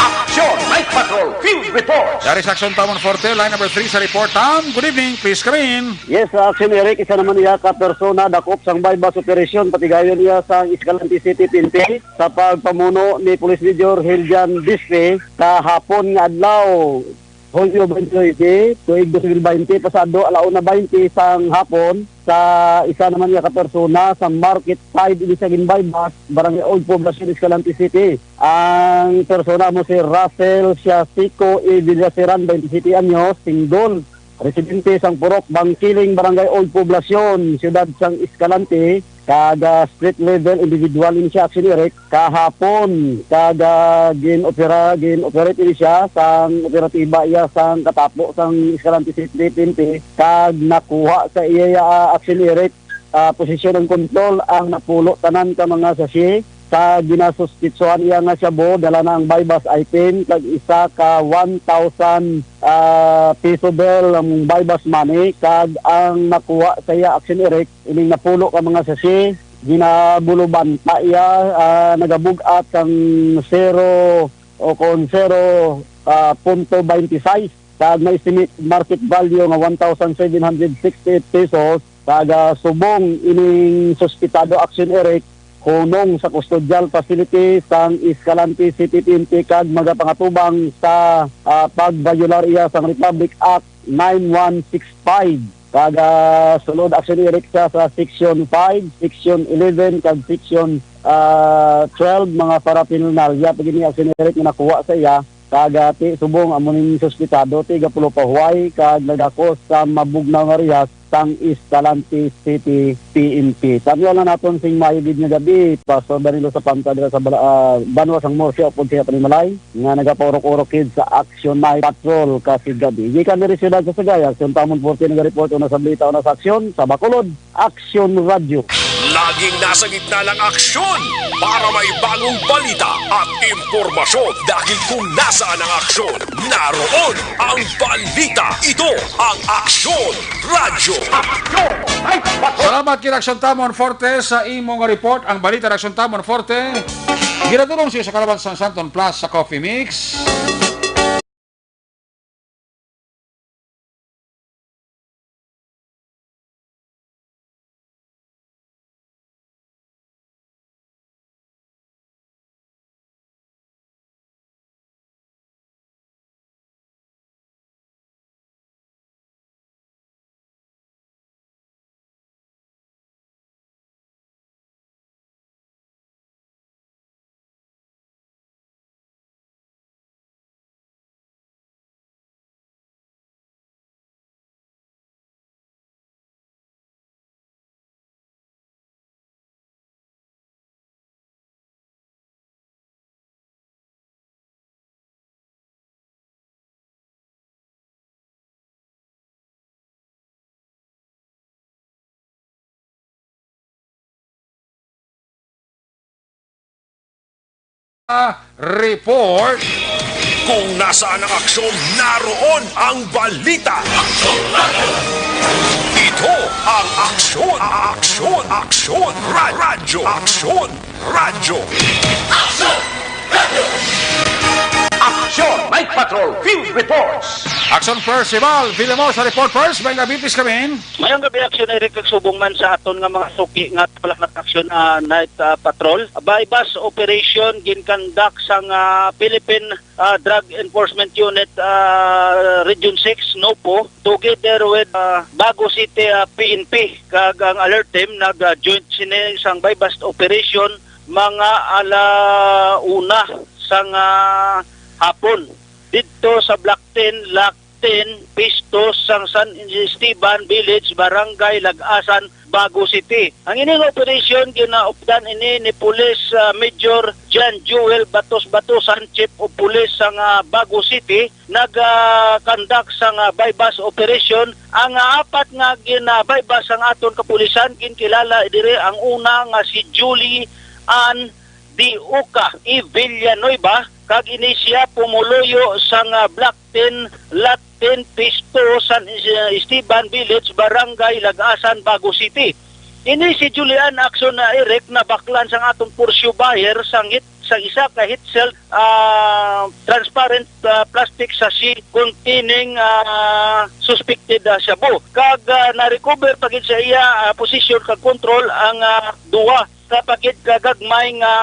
Aksyon! Night Patrol Field Reports! Dari sa Aksyon Tam Monforte, line number three sa report. Tam, good evening. Please come in. Yes, sa Aksyon Eric, isa naman iya ka persona dakop sang buy-bust operation, patigayon iya sa Escalante City, P N P, sa pagpamuno ni Police Major Hiljan Bispe kahapon nga adlaw, Hulyo twenty-nine, tuig dos mil twenty, pasado ala una twenty sang hapon, sa isa naman nga ka persona sa market side ini sa Ginbaybas, Barangay Old Poblacion, Escalante City. Ang persona mo si Russell Siasico E. Villaseran, twenty-sete anyos, single, residente sang Purok Bangkiling, Barangay Old Poblacion, Siyudad sang Escalante, kag, ah, street level individual ini siya, Action Eric. Kahapon, kag, ah, gin-opera-, gin-operate ini siya sang operatiba iya sang katapo sang Escalante City P N P, kag nakuha sa iya, ah, Action Eric, ah, posisyon ang kontrol ang napulo tanan ka mga sachet. Sa ginasuspitsuhan iya nga shabu, dala na ang buy-bust item, kag isa ka one thousand, ah, peso bill ang buy-bust money, kag ang nakuha sa iya, Action Eric, ining napulo ka mga sachet, ginabulubanta iya, ah, nagabug-at sang zero o kon zero, ah, punto twenty-six, kag na-estimate market value nga one thousand seven hundred sixty-eight pesos, kag, ah, subong ining suspitado, Action Eric, hunong sa custodial facility sang Escalante City P N P kag magapangatubang sa, ah, pagbayolar iya sang Republic Act nine one six five. Kag, ah, sulod, Action Eric, siya sa Section five, Section eleven, kag Section, ah, twelve, mga paraphernalia pa gini, Action Eric, nga nakuha sa iya. Kag, ah, ti subong amo ning suspitado, ti gapulo pa huway kag nagakos sa mabugnaw nga rehas sang Escalante City P N P. Tanyaw lang naton sing maayo gid nga gabi, Pastor Danilo Sapanta, dira sa bala-, ah, banwa sang Murcia, upod sa iya panimalay nga nagapaurok-urok gid sa Action Night Patrol kasi gabi. Gikan diri siyudad sa Sagaya, Action Tam Monforte nagareport, una sa balita, una sa aksyon, sa Bacolod, Aksyon Radyo. Laging nasa gitna ng aksyon para may bagong balita at impormasyon. Dahil kung nasaan ang aksyon, naroon ang balita. Ito ang Aksyon Radyo. Aksyon! Ay, bato! Salamat kay Aksyon Tam Monforte sa imong report. Ang balita ng Aksyon Tam Monforte, ginadulong sa iyo sa kalaban sang Santon Plus sa Coffee Mix. Report. Kung nasaan ang aksyon, naroon ang balita. Ito ang Aksyon, Aksyon, Aksyon, Ra-, Radyo, Aksyon, Radyo. Aksyon! Aksyon! Night Patrol Field Reports! Action Percival Villamor sa report first. May gabi, please, kami. Mayong gabi, Action Eric, kag subong man sa aton nga mga suki nga palakat Action, ah, Night, ah, Patrol. Buy-bust operation ginkandak sang, ah, Philippine, ah, Drug Enforcement Unit, ah, Region six, NOPO, together with, ah, Bago City, ah, P N P. Kag ang alert team nag, ah, joint sini sang buy-bust operation mga ala una sang, ah, hapon didto sa Block ten, Lot ten, Pisto, sang San Esteban Village, Barangay Lagasan, Bago City. Ang ining operasyon ginaupdan ini ni Police, ah, Major John Joel Batos Batosan, Chief of Police sang, ah, Bago City, nag, ah, conduct sang, ah, buy-bust operation. Ang, ah, apat nga gina-buy-bust sang aton kapulisan ginkilala diri. Ang una nga si Julie Ann Diuca E. Villanueva, kag ini siya pumuluyo sang, ah, Block ten, Lot ten, Pisto, San Is-, Esteban Village, Barangay Lagasan, Bago City. Ini si Julian Action na Eric nabaklan sang aton pursuer sang hit-, sang isa ka hit-sealed, ah, transparent, ah, plastic sachet containing, ah, suspected, ah, shabu. Kag, ah, na-recover pa gid sa iya, ah, possession kag control ang, ah, duha ka pakit ka gagmay nga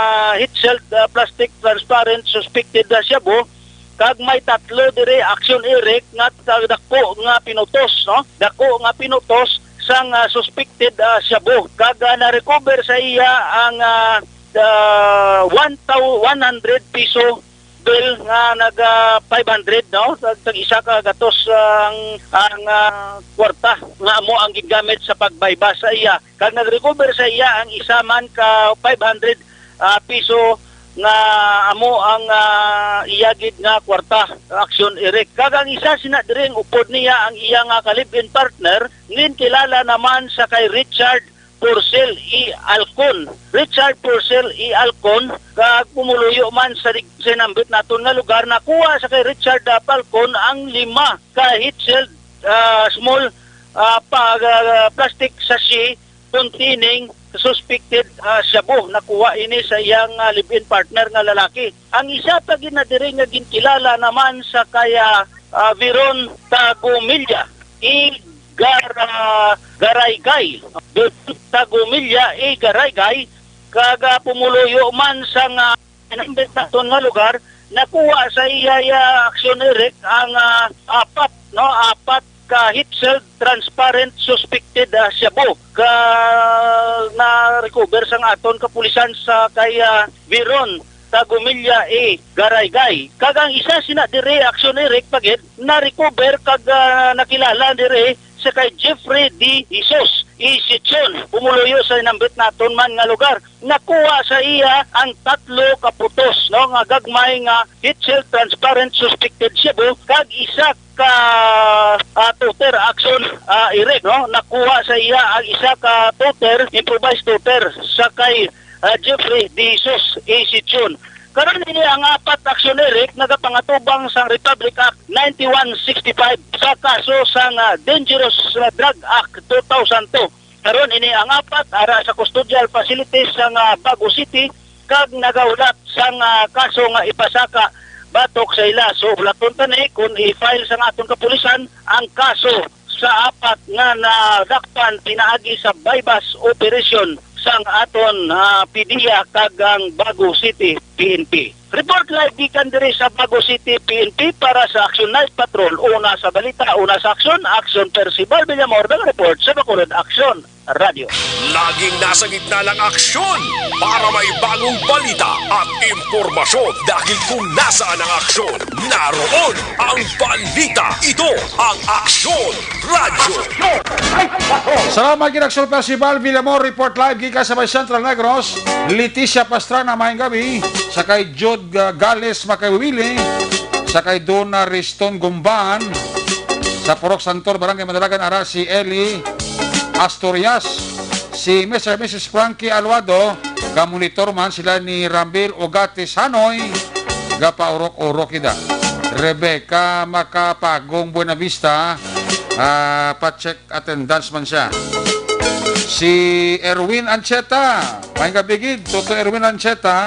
hit-sealed, ah, plastic transparent suspected, ah, shabu, kag may tatlo diri, Action Eric, nga ta-, dako nga pinutos, no? Dako nga pinutos sang, ah, suspected, ah, shabu. Kag, ah, na-recover sa iya ang, ah, ah, one thou-, one hundred piso bill nga naga five hundred, no? Tag, tag isa ka gatos ang, ang, ah, kwarta nga amo ang gigamit sa pag-buy-bust sa iya. Kag nag-recover sa iya ang isa man ka five hundred, ah, piso nga amo ang, ah, iya gid nga kwarta, Action Eric. Kag ang isa sina diri ang upod niya, ang iya nga ka-live-in partner, ginkilala naman sa kay Richard Purcell E. Alcon. Richard Purcell E. Alcon, kag pumuluyo man sa dig-, sa nambit naton nga lugar, nakuha sa kay Richard, ah, Falcon ang lima ka hit-sealed, ah, small, ah, pa-, ah, plastic sachet containing suspected, ah, shabu. Nakuha ini sa iyang, ah, live-in partner nga lalaki. Ang isa pa gid na diri nga ginkilala naman sa kay, ah, ah, Veron Tagumilla, i Gara-, Garaygay. Veron Tagumilla, i Garaygay, kag, ah, pumuluyo man sang, ah, nambit naton nga lugar, nakuha sa iya, iya Action Eric ang, ah, apat, no, apat ka hit-sealed transparent suspected, ah, shabu. Ka, na-recover sang aton kapulisan sa kay, ah, Veron Tagumilla, i Garaygay. Kag ang isa sina diri, Action Eric, pa gid, na-recover kag, ah, nakilala diri sa kay Jeffrey D. Jesus, i Sichon, pumuluyo sa nambit naton man nga lugar. Nakuha sa iya ang tatlo ka putos, no, nga gagmay nga hit-sealed transparent suspected shabu, kag isa ka, ah, toter, Action, ah, Eric, no? Nakuha sa iya ang isa ka toter, improvised toter, sa kay, ah, Jeffrey De Jesus, i Sichon. Karon ini ang apat, Action Eric, nagapangatubang sang Republic Act ninety-one sixty-five sa kaso sang, ah, Dangerous, ah, Drug Act two thousand two. Karon ini ang apat ara sa custodial facilities sang, ah, Bago City, kag nagahulat sang, ah, kaso nga ipasaka batok sa ila. So, hulaton ta ni kung i-file sang aton kapulisan ang kaso sa apat nga nadakpan pinaagi sa buy-bust operation sang aton, ah, PDEA kag ang Bago City P N P. Report live gikan diri sa Bago City P N P para sa Action Night Patrol, una sa balita, una sa aksyon, Action Percival Villamor, nag-report sa Bacolod Action Radio. Laging nasa gitna ng aksyon para may bagong balita at impormasyon. Dahil kung nasaan ang aksyon, naroon ang balita. Ito ang Aksyon Radyo. Salamat gid, Action Percival Villamor, report live gikan sa may Central Negros. Leticia Pastrana, maayong gabi. Sa kay Jude, uh, Gales Makawili, sa kay Dona Riston Gumban, sa Purok Santor, Barangay Madalagan, ara si Eli Asturias, si Mister and Missus Frankie Aluado, kamonitor man sila ni Ramil Ugatis Hanoy, gapaurok-urok ida. Rebecca Macapagong Buenavista, ah, pa-check attendance man siya. Si Erwin Ancheta, maayong gabi gid, Toto Erwin Ancheta,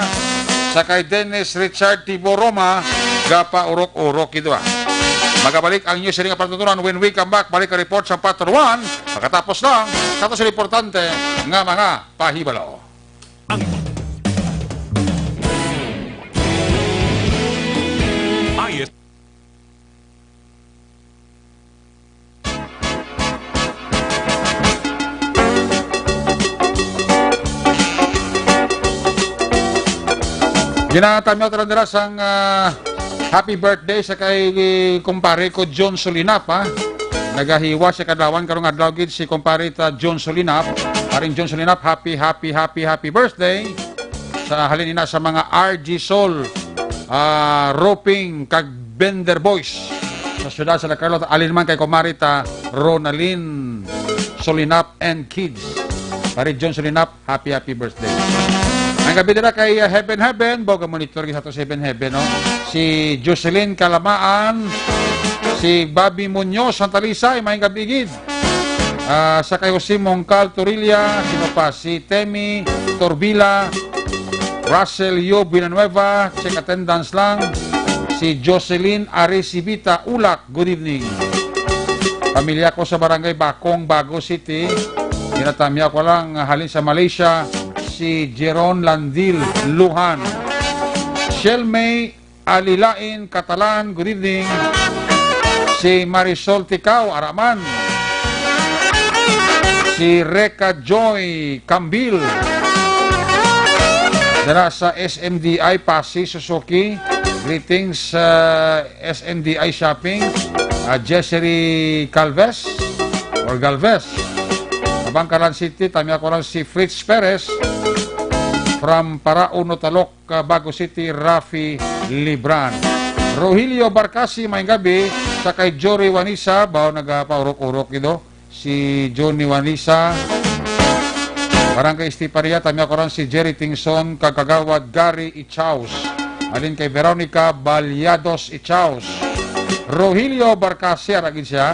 sa kay Dennis Richard Tibo Roma, gapaurok-urok gid ba. Magabalik ang news sa ining palatuntunan when we come back. Balik ang report sa Patrol One. Pagkatapos lang, sa aton sa importante nga mga pahibalo. Ang I S Ginatamyaw ta lang dira sang, ah, happy birthday sa kay kumpare ko, John Solinap, ha. Nagahiwa sa kadlawan karong adlaw gid si kumpare ta, John Solinap. Paring John Solinap, happy, happy, happy, happy birthday. Sa halin ina sa mga R G Sol, ah, Roofing kag Vender Boys sa siyudad sa Carlota, halin man kay kumare ta Ronalyn Solinap and kids. Pare John Solinap, happy, happy birthday. Ang gabi dira kay, uh, Heaven Heaven, boga monitor sa to si Heaven Heaven, no? Si Jocelyn Kalamaan, si Bobby Muñoz, Santa Lisa, ay may gabi gid. Ah, sa kay Jose Mongcal Torilla, sino pa? Si Temi Torbila, Russell Yob Villanueva, check attendance lang. Si Jocelyn Arisibita Ulak, good evening. Pamilya ko sa Barangay Bacong, Bago City. Ginatamyaw ko lang, halin sa Malaysia, si Jeron Landil Luhan. Shell May Alilain Catalan, good evening. Si Marisol Ticao, ara man. Si Reka Joy Cambil. Dara sa S M D I Pasi Suzuki. Greetings sa S M D I Shopping. Ah, Jessery Calves or Galvez. Sa Bangkalan City, tamyaw ko lang si Fritz Perez from Paraon, Otalok, Bago City, Rafi Libran. Rogelio Barcasi, maayong gabi. Sa kay Jory Wanisa, baw nagapaurok-urok gid, oh. Si Johnny Wanisa. Barangay Estiparia, tamyaw ko lang si Jerry Tingson, kag Kagawad Gary Ichaus. Alin kay Veronica Balyados Ichaus. Rogelio Barcasi, ara gid siya.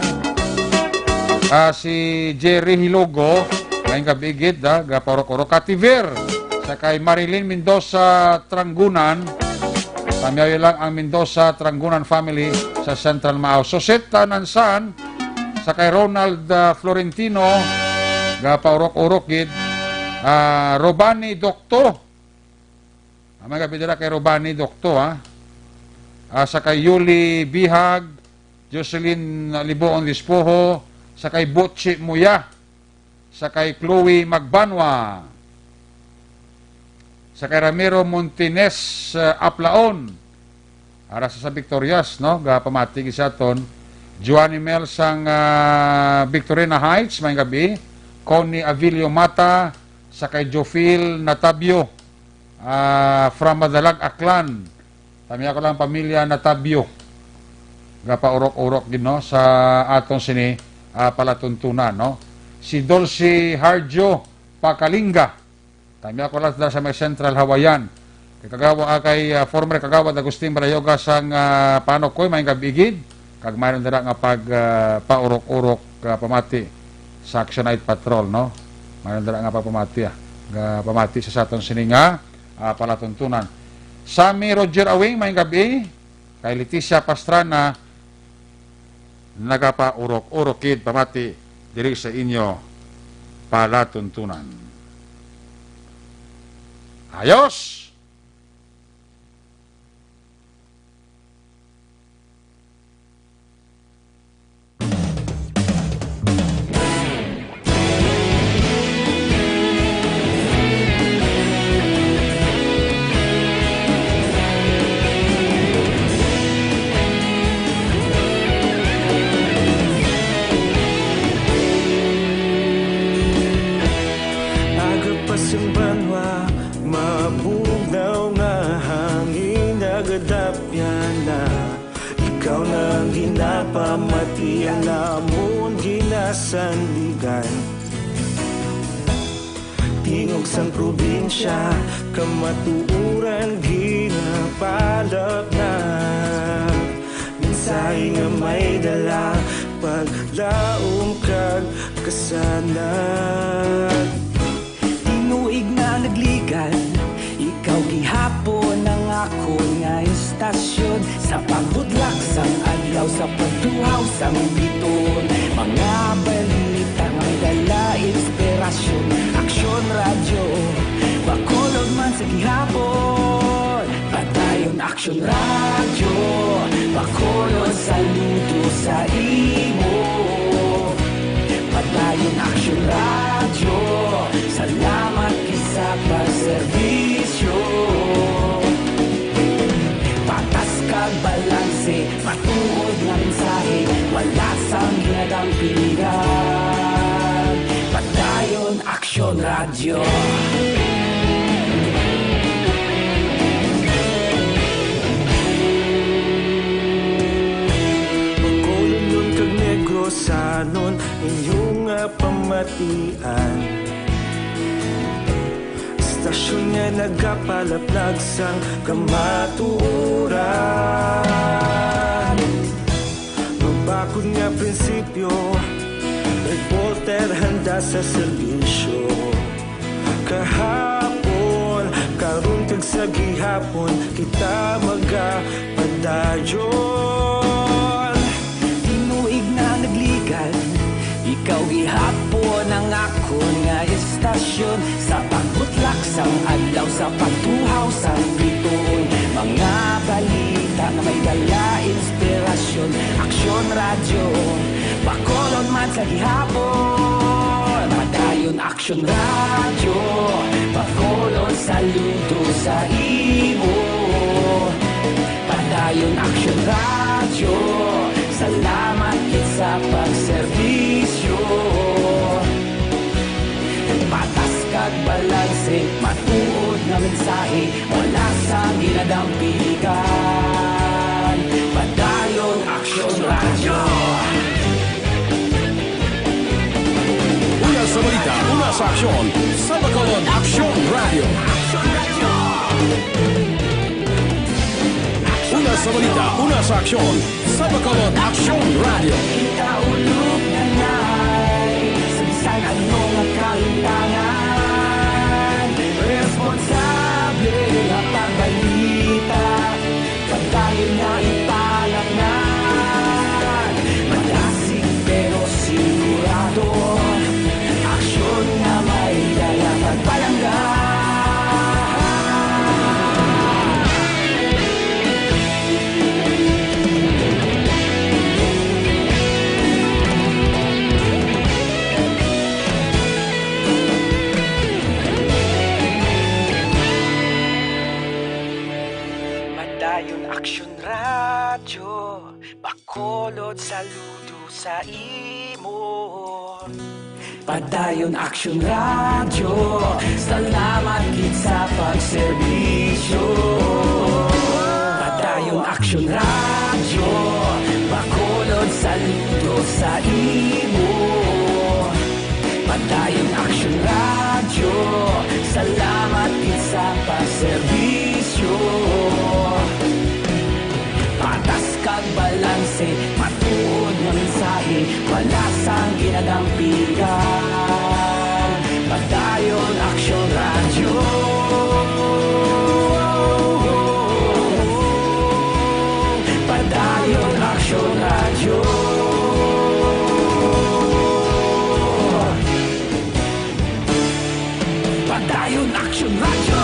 Ah, si Jerry Hilogo, maayong gabi gid, ah, gapaurok-urok. Kativer, sa kay Marilyn Mendoza Tranggunan, tamyaw lang ang Mendoza Tranggunan family sa Central Maao. Soseta Nansan, sa kay Ronald, ah, Florentino, gapaurok-urok gid. Ah, Robani Dokto, ah, may gabi dira kay Robani Dokto, ha. Ah, sa kay Yuli Bihag, Jocelyn Liboon Dispoho, sa kay Butchi Muya, sa kay Chloe Magbanwa, sa kay Ramiro Montines, uh, Aplaon, ara sa, sa Victorias, no? Gapamati gid sa aton. Joanny Mel sang, ah, Victorina Heights, maayong gabi. Connie Avilio Mata, sa kay Jofil Natabio, ah, from Madalag, Aklan. Tamyaw ko lang pamilya Natabio. Gapaurok-urok gid, no, sa aton sini, ah, palatuntunan, no? Si Dulce Harjo Pakalingga. Tamyaw ko lang sa may Central Hawaiian. Kay kagawa, ah, kay, ah, former Kagawad Agustin Balayoga sang, ah, Panokoy, maayong gabi gid. Kag mayroon dira nga pag, ah, paurok-urok, ah, pamati sa Action Night Patrol, no? Mayroon dira nga pagpamati, ah, nga pamati sa, sa aton sini nga, ah, palatuntunan. Sammy Roger Awing, maayong gabi. Kay Leticia Pastrana, nagapaurok-urok gid pamati diri sa inyo palatuntunan. Ayos! Aga pa sang banwa, mabugnaw nga hangin, nagadapyan na. Ikaw na ang ginapamati, ang amon ginasandigan. Tingog sang probinsya, kamatuoran ginapalapnag. Mensahe nga may dala, paglaom kag kasanag. Tinuig na nagligan, ikaw gihapon ang akon nga istasyon. Sa pagbudlak sang adlaw, sa pag Uhaw sang biton, mga balita nga may dala inspirasyon. Aksyon Radyo, Bacolod man sa gihapon. Padayon Aksyon Radyo, Bacolod saludo sa imo. Padayon Aksyon Radyo, salamat gid sa pagserbisyo. Patas kag balanse, matuod nga mensahe, wala sang ginadampigan. Padayon Aksyon Radyo. Bacolodnon kag Negrosanon, inyo nga pamatian. Istasyon nga nagapalaplag sang kamatuoran. Mabakod nga prinsipyo, reporter handa sa serbisyo. Kahapon, karon kag sa gihapon, kita magapadayon. Tinuig na nagligad, ikaw gihapon ang akon nga istasyon. Sa pagbutlak sang adlaw, sa pagtuhaw sang bituon, mga balita nga may dala inspirasyon. Aksyon Radyo, Bacolod man sa gihapon. Padayon Aksyon Radyo, Bacolod saludo sa imo. Padayon Aksyon Radyo, salamat gid sa pagserbisyo. Patas kag balanse, matuod nga mensahe, wala sang ginadampigan. Padayon Aksyon Radyo. Una sa balita, una sa aksyon, sa Bacolod Aksyon Radyo. Una sa balita, una sa aksyon, sa Bacolod Aksyon Radyo. Kita ulog na nay, sa bisan ano nga kalimtangan, responsable nga pagbalita. Padayon nga ipalangnan, madasig pero sigurado. Aksyon nga may dala pagpalangga. Padayon Aksyon Radyo, Bacolod saludo sa imo. Padayon Aksyon Radyo, salamat gid sa pagserbisyo. Padayon Aksyon Radyo, Bacolod saludo sa imo. Padayon Aksyon Radyo, salamat gid sa pagserbisyo. Patas kag balanse, matuod nga mensahe, wala sang ginadampigan. Padayon Aksyon Radyo. Padayon Aksyon Radyo. Padayon Aksyon Radyo.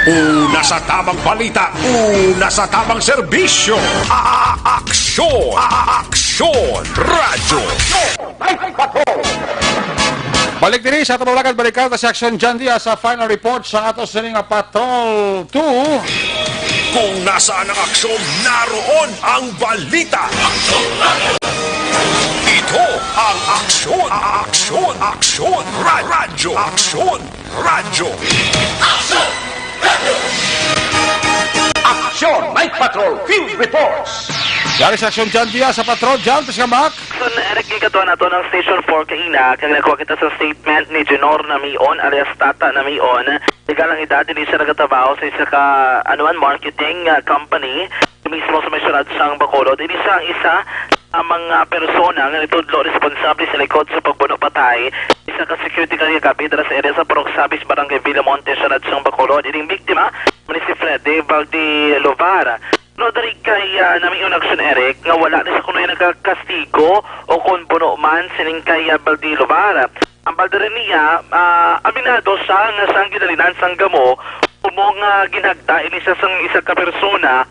Una sa tamang balita, una sa tamang serbisyo. A-, a-, aksyon, a-, a-, aksyon, radyo. Balik diri sa Tabawlagan, balikan ta si Aksyon John Diaz sa final report sa ato sini nga Patrol two. Kung nasaan ang aksyon, naroon ang balita. Ito ang Aksyon, Aksyon, Aksyon, Ra-, Radyo, Aksyon, Radyo. Aksyon! Night Patrol Field Reports! Yari sa Aksyon John Diaz sa Patrol. John, tas ka, Mac? Sun, Eric, gikatuan nato ng Station four kaina, kag nagkuha kita sa statement ni Junor Namion alias Tata Namion. Legal ang edad, hindi siya nagatrabaho sa isa ka, ano man, marketing, ah, company mismo sa may siyudad sang Bacolod. Hindi siya ang isa sa mga persona nga nitudlo responsable sa likod sa pagbuno patay isa ka security guard kagabi dira sa area sa Purok Sabis, Barangay Villamonte, siyudad sang Bacolod. Ining biktima man si Freddy Valdilovar. No, diri kay, ah, Namion Action, Eric, nga wala ni sa kuno nagakastigo o kon buno man sining kay, ah, Baldilobar. Ang balde rin niya, ah, aminado siya nga sa ginalinan sang gamo, umong, ah, ginhagda ini siya sang isa ka persona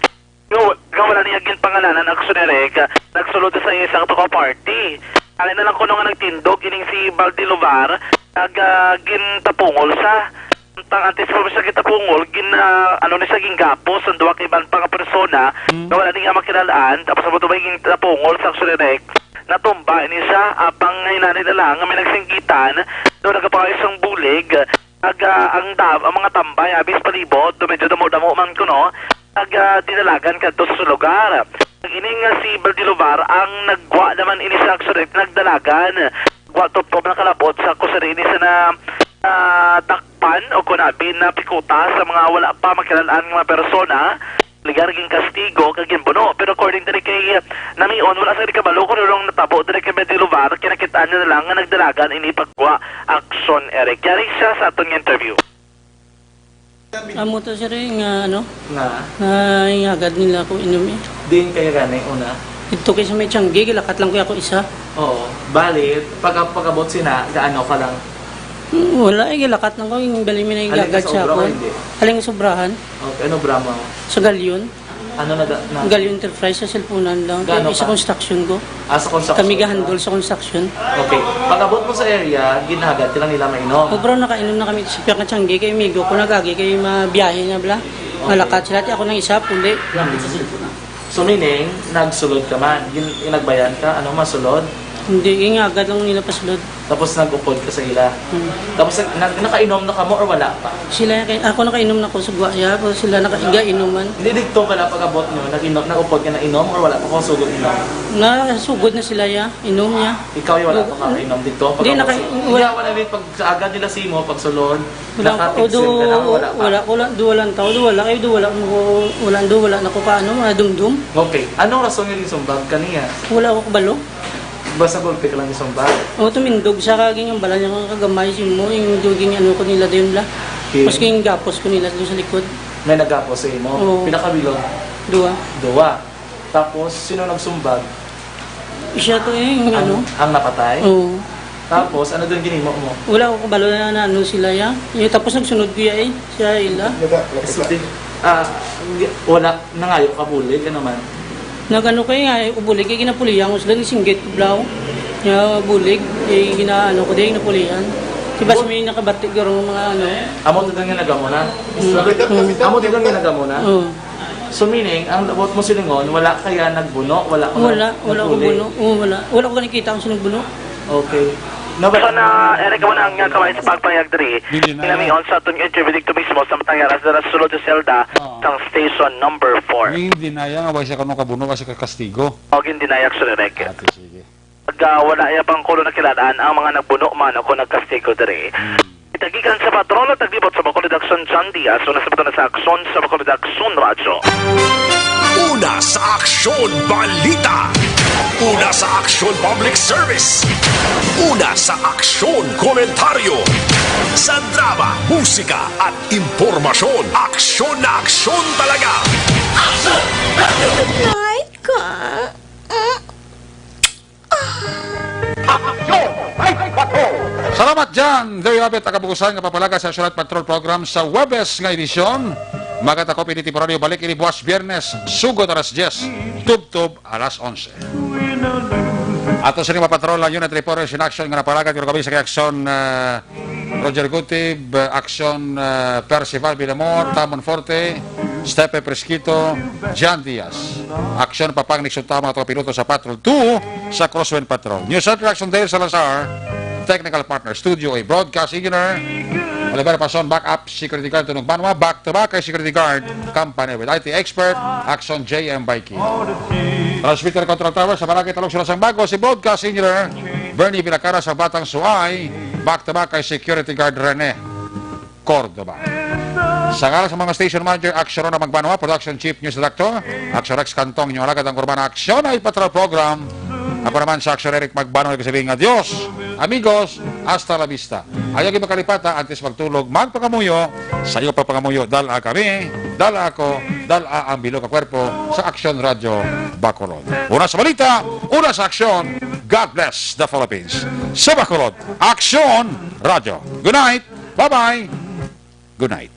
nga wa-, nga wala niya ginpangalanan, Action, Eric, nagsulod sa isang tuka party. Alay na lang kuno nga nagtindog ining si Baldilobar, nag, ah, gintapungol sa Samtang antes pa siya gitapungol, gin, ah, ano ni siya, ginggapos ang duha ka iban pa nga persona Mm. nga wala niya makilal-an, tapos ang tubay gintapungol sa Action, Eric. Natumba ini siya, apang hinani na lang nga may nagsinggitan, daw nagapangayo sang bulig, nag, ah, ang dab-, ang mga tambay, abis palibot, do medyo damo-damo man kuno, nag, ah, dinalagan kadto sa lugar. Ang ini nga si Baldilobar ang naggwa naman ini sa Action, Eric, nagdalagan. Wa tubtob nakalabot sa kusari ini sa na, nadakpan o kunabi na pikuta sa mga wala pa makilal-an nga mga persona, ligar gin kastigo kag ginbuno. Pero according diri kay Namion, wala sa kabalo kung anong natabo diri kay Medilubar, kinakit-an niya na lang nga nagdalagan ini pagwa, Action, Eric. Yari siya sa aton nga interview. Amo to, sir, eh, nga, ano, Nga? nga ingagad nila ako inom, eh. Diin kayo gani, una? Dito kay sa may Tiangge, gilakat lang ko ako isa. Oo. Bali, pag, pag-abot sina, gaano ka lang? Hmm, wala, eh, gilakat lang ko, yung bali mi na Halin ka ingagad sa sa obra o ako. hindi? Halin sa obrahan. Okay, ano obra mo? Sa Galyon. Ano na, na? Galyon Enterprise, sa cellphone lang. Gaano Kay sa ka? construction ko. Ah, sa construction Kami ka? gahandol sa construction. Okay. Pag-abot mo sa area, ginhagad ka lang nila mainom? O, pero nakainom na kami. Si Piak nga Tiangge, kay amigo ko, nagagi, kay mabiyahe na bala. Okay. Malakat sila, ti ako nang isa, puli. So, meaning, nagsulod ka man. Gin-, ginagbayan ka, ano, masulod? Hindi, ingagad lang nila pasulod. Tapos nag-upod ka sa ila. Hmm. Tapos nag-, nag-, nakainom na kamo or wala pa? Sila, kay, ako nakainom na ko sa guwaya, pero sila naka-, iga inuman. Hindi, dito pala pag-abot nyo, nag-inom, nag-upod ka na inom or wala pa ko sugod inom? Nasugod na sila, ya. Inom, ya. Ikaw yung wala pa ka inom dito? Hindi, pag-abot naka-, sa, wala. Hindi, wala rin pag sa agad nila simo, pag sulod, Wala, naka-fix o, do, ka na, wala pa? wala, wala, do, wala ang tao, do, wala kayo, do, wala mo, wala, do, wala na ko ka, ano, mga dumdum. Okay. Anong rason yung sumbag kaniya? Wala ako kabalo. Basta gulpi ka lang isang bag. O, tumindog siya, kag yung bala niya nga kagamay, si mo, yung duging ano ko nila dayon bala. Okay. Mas king gapos ko nila doon sa likod. May nagapos sa imo? Oo. Pila ka bilog? Dua. Dua. Tapos, sino nagsumbag? Siya to eh, yung Ang, ano. ang napatay? Oo. Tapos, ano doon ginimo mo? Wala ako kabalo na, na ano sila ya. Eh, tapos nagsunod ko ya eh, siya ila. Nagapos. Ah, hindi, wala. Nangayo ka bulig, ano man? Nagano kay nga, eh, ubulig, eh, ginapulihan ko sila, ni singgit ko blaw. Nga bulig, eh, ginaano ko din, ginapulihan. Di ba Bul- may nakabati ka rin mga ano? Amo to nga nagamo na? Mm. Amo to nga nagamo na? Oo. So meaning, ang labot mo silingon, wala kaya nagbuno, wala ka Wala, wala ko nagbulig? buno. Oo, wala. Wala ko nakita ang sinugbuno. Okay. No, but So na, Eric, mo na ang nga kamay sa pagpayag diri. Dili na. Kinamion sa aton interview dito mismo sa Matang Yaras, dara sulod sa selda Oo. sang station number four. Hindi na yan, wala siya kano kabuno, wala siya kakastigo. O, hindi na yan, Sir Eric. Ate, sige. Pag, ah, wala iya pang kulo nakilalaan ang mga nagbuno man o kung nagkastigo diri. Hmm. Itagikan sa patrol at taglibot sa Bacolod Action, John Diaz, una sa bato na sa aksyon sa Bacolod Action Radyo. Una sa aksyon, balita. Una sa aksyon, public service. Una sa aksyon, komentaryo. Sa drama, musika, at impormasyon, aksyon na aksyon talaga. Ay, ka. Mm. Aksyon! Ay, bato! Salamat, Jan. There you have it, ang kabukusan nga papalaga sa Action Patrol Program sa Huwebes nga edisyon. Magatakop ini temporaryo, balik ini buwas Biyernes, sugod alas diyes, tubtob alas onse. Ato sa mga patrol ang Unit Reporters in Action nga napalagan, pero kami sa kay Action, ah, Roger Gutib, Action, ah, Percival Villamor, Tamon Forte, Stepe Fresquito, Jan Diaz. Action Papang Nixon Tama, mga piloto sa Patrol two sa Crosswind Patrol. News Center Action Dale Salazar, technical partner, Studio A, broadcast engineer, Oliver Pason, backup security guard, Tunog Banwa, back to back kay security guard, company with I T expert, Action J M Bikey. Transmitter control tower sa Barangay Talog, Surasang Bago, si broadcast engineer, Bernie Villacara sa Batang Suay, back to back kay security guard Rene Cordova. Sa ngalan sa mga station manager, Action Rona Magbanwa, production chief, news director, Action Rex Cantong, inyong alagad ang Urbana Action ay Patrol Program. Ako naman sa Action Eric Magbanwa, nagsasabi nga, "Adios, amigos, hasta la vista." Ayaw gyud makalipata, antes magtulog, magpangamuyo, sa iyo pagpangamuyo, dala kami. Dala ako, dala ang bilog nga kwerpo sa Aksyon Radyo Bacolod. Una sa balita, una sa aksyon. God bless the Philippines. Sa Bacolod, Aksyon Radyo. Good night. Bye-bye. Good night.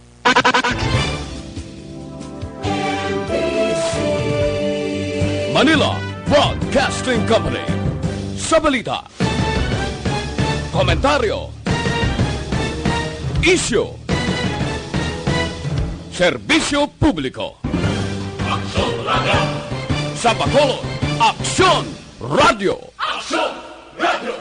Manila Broadcasting Company. Sa balita, komentaryo, isyu, serbisyo publiko. Aksyon Radyo. Sa Bacolod, Aksyon Radyo. Aksyon Radyo.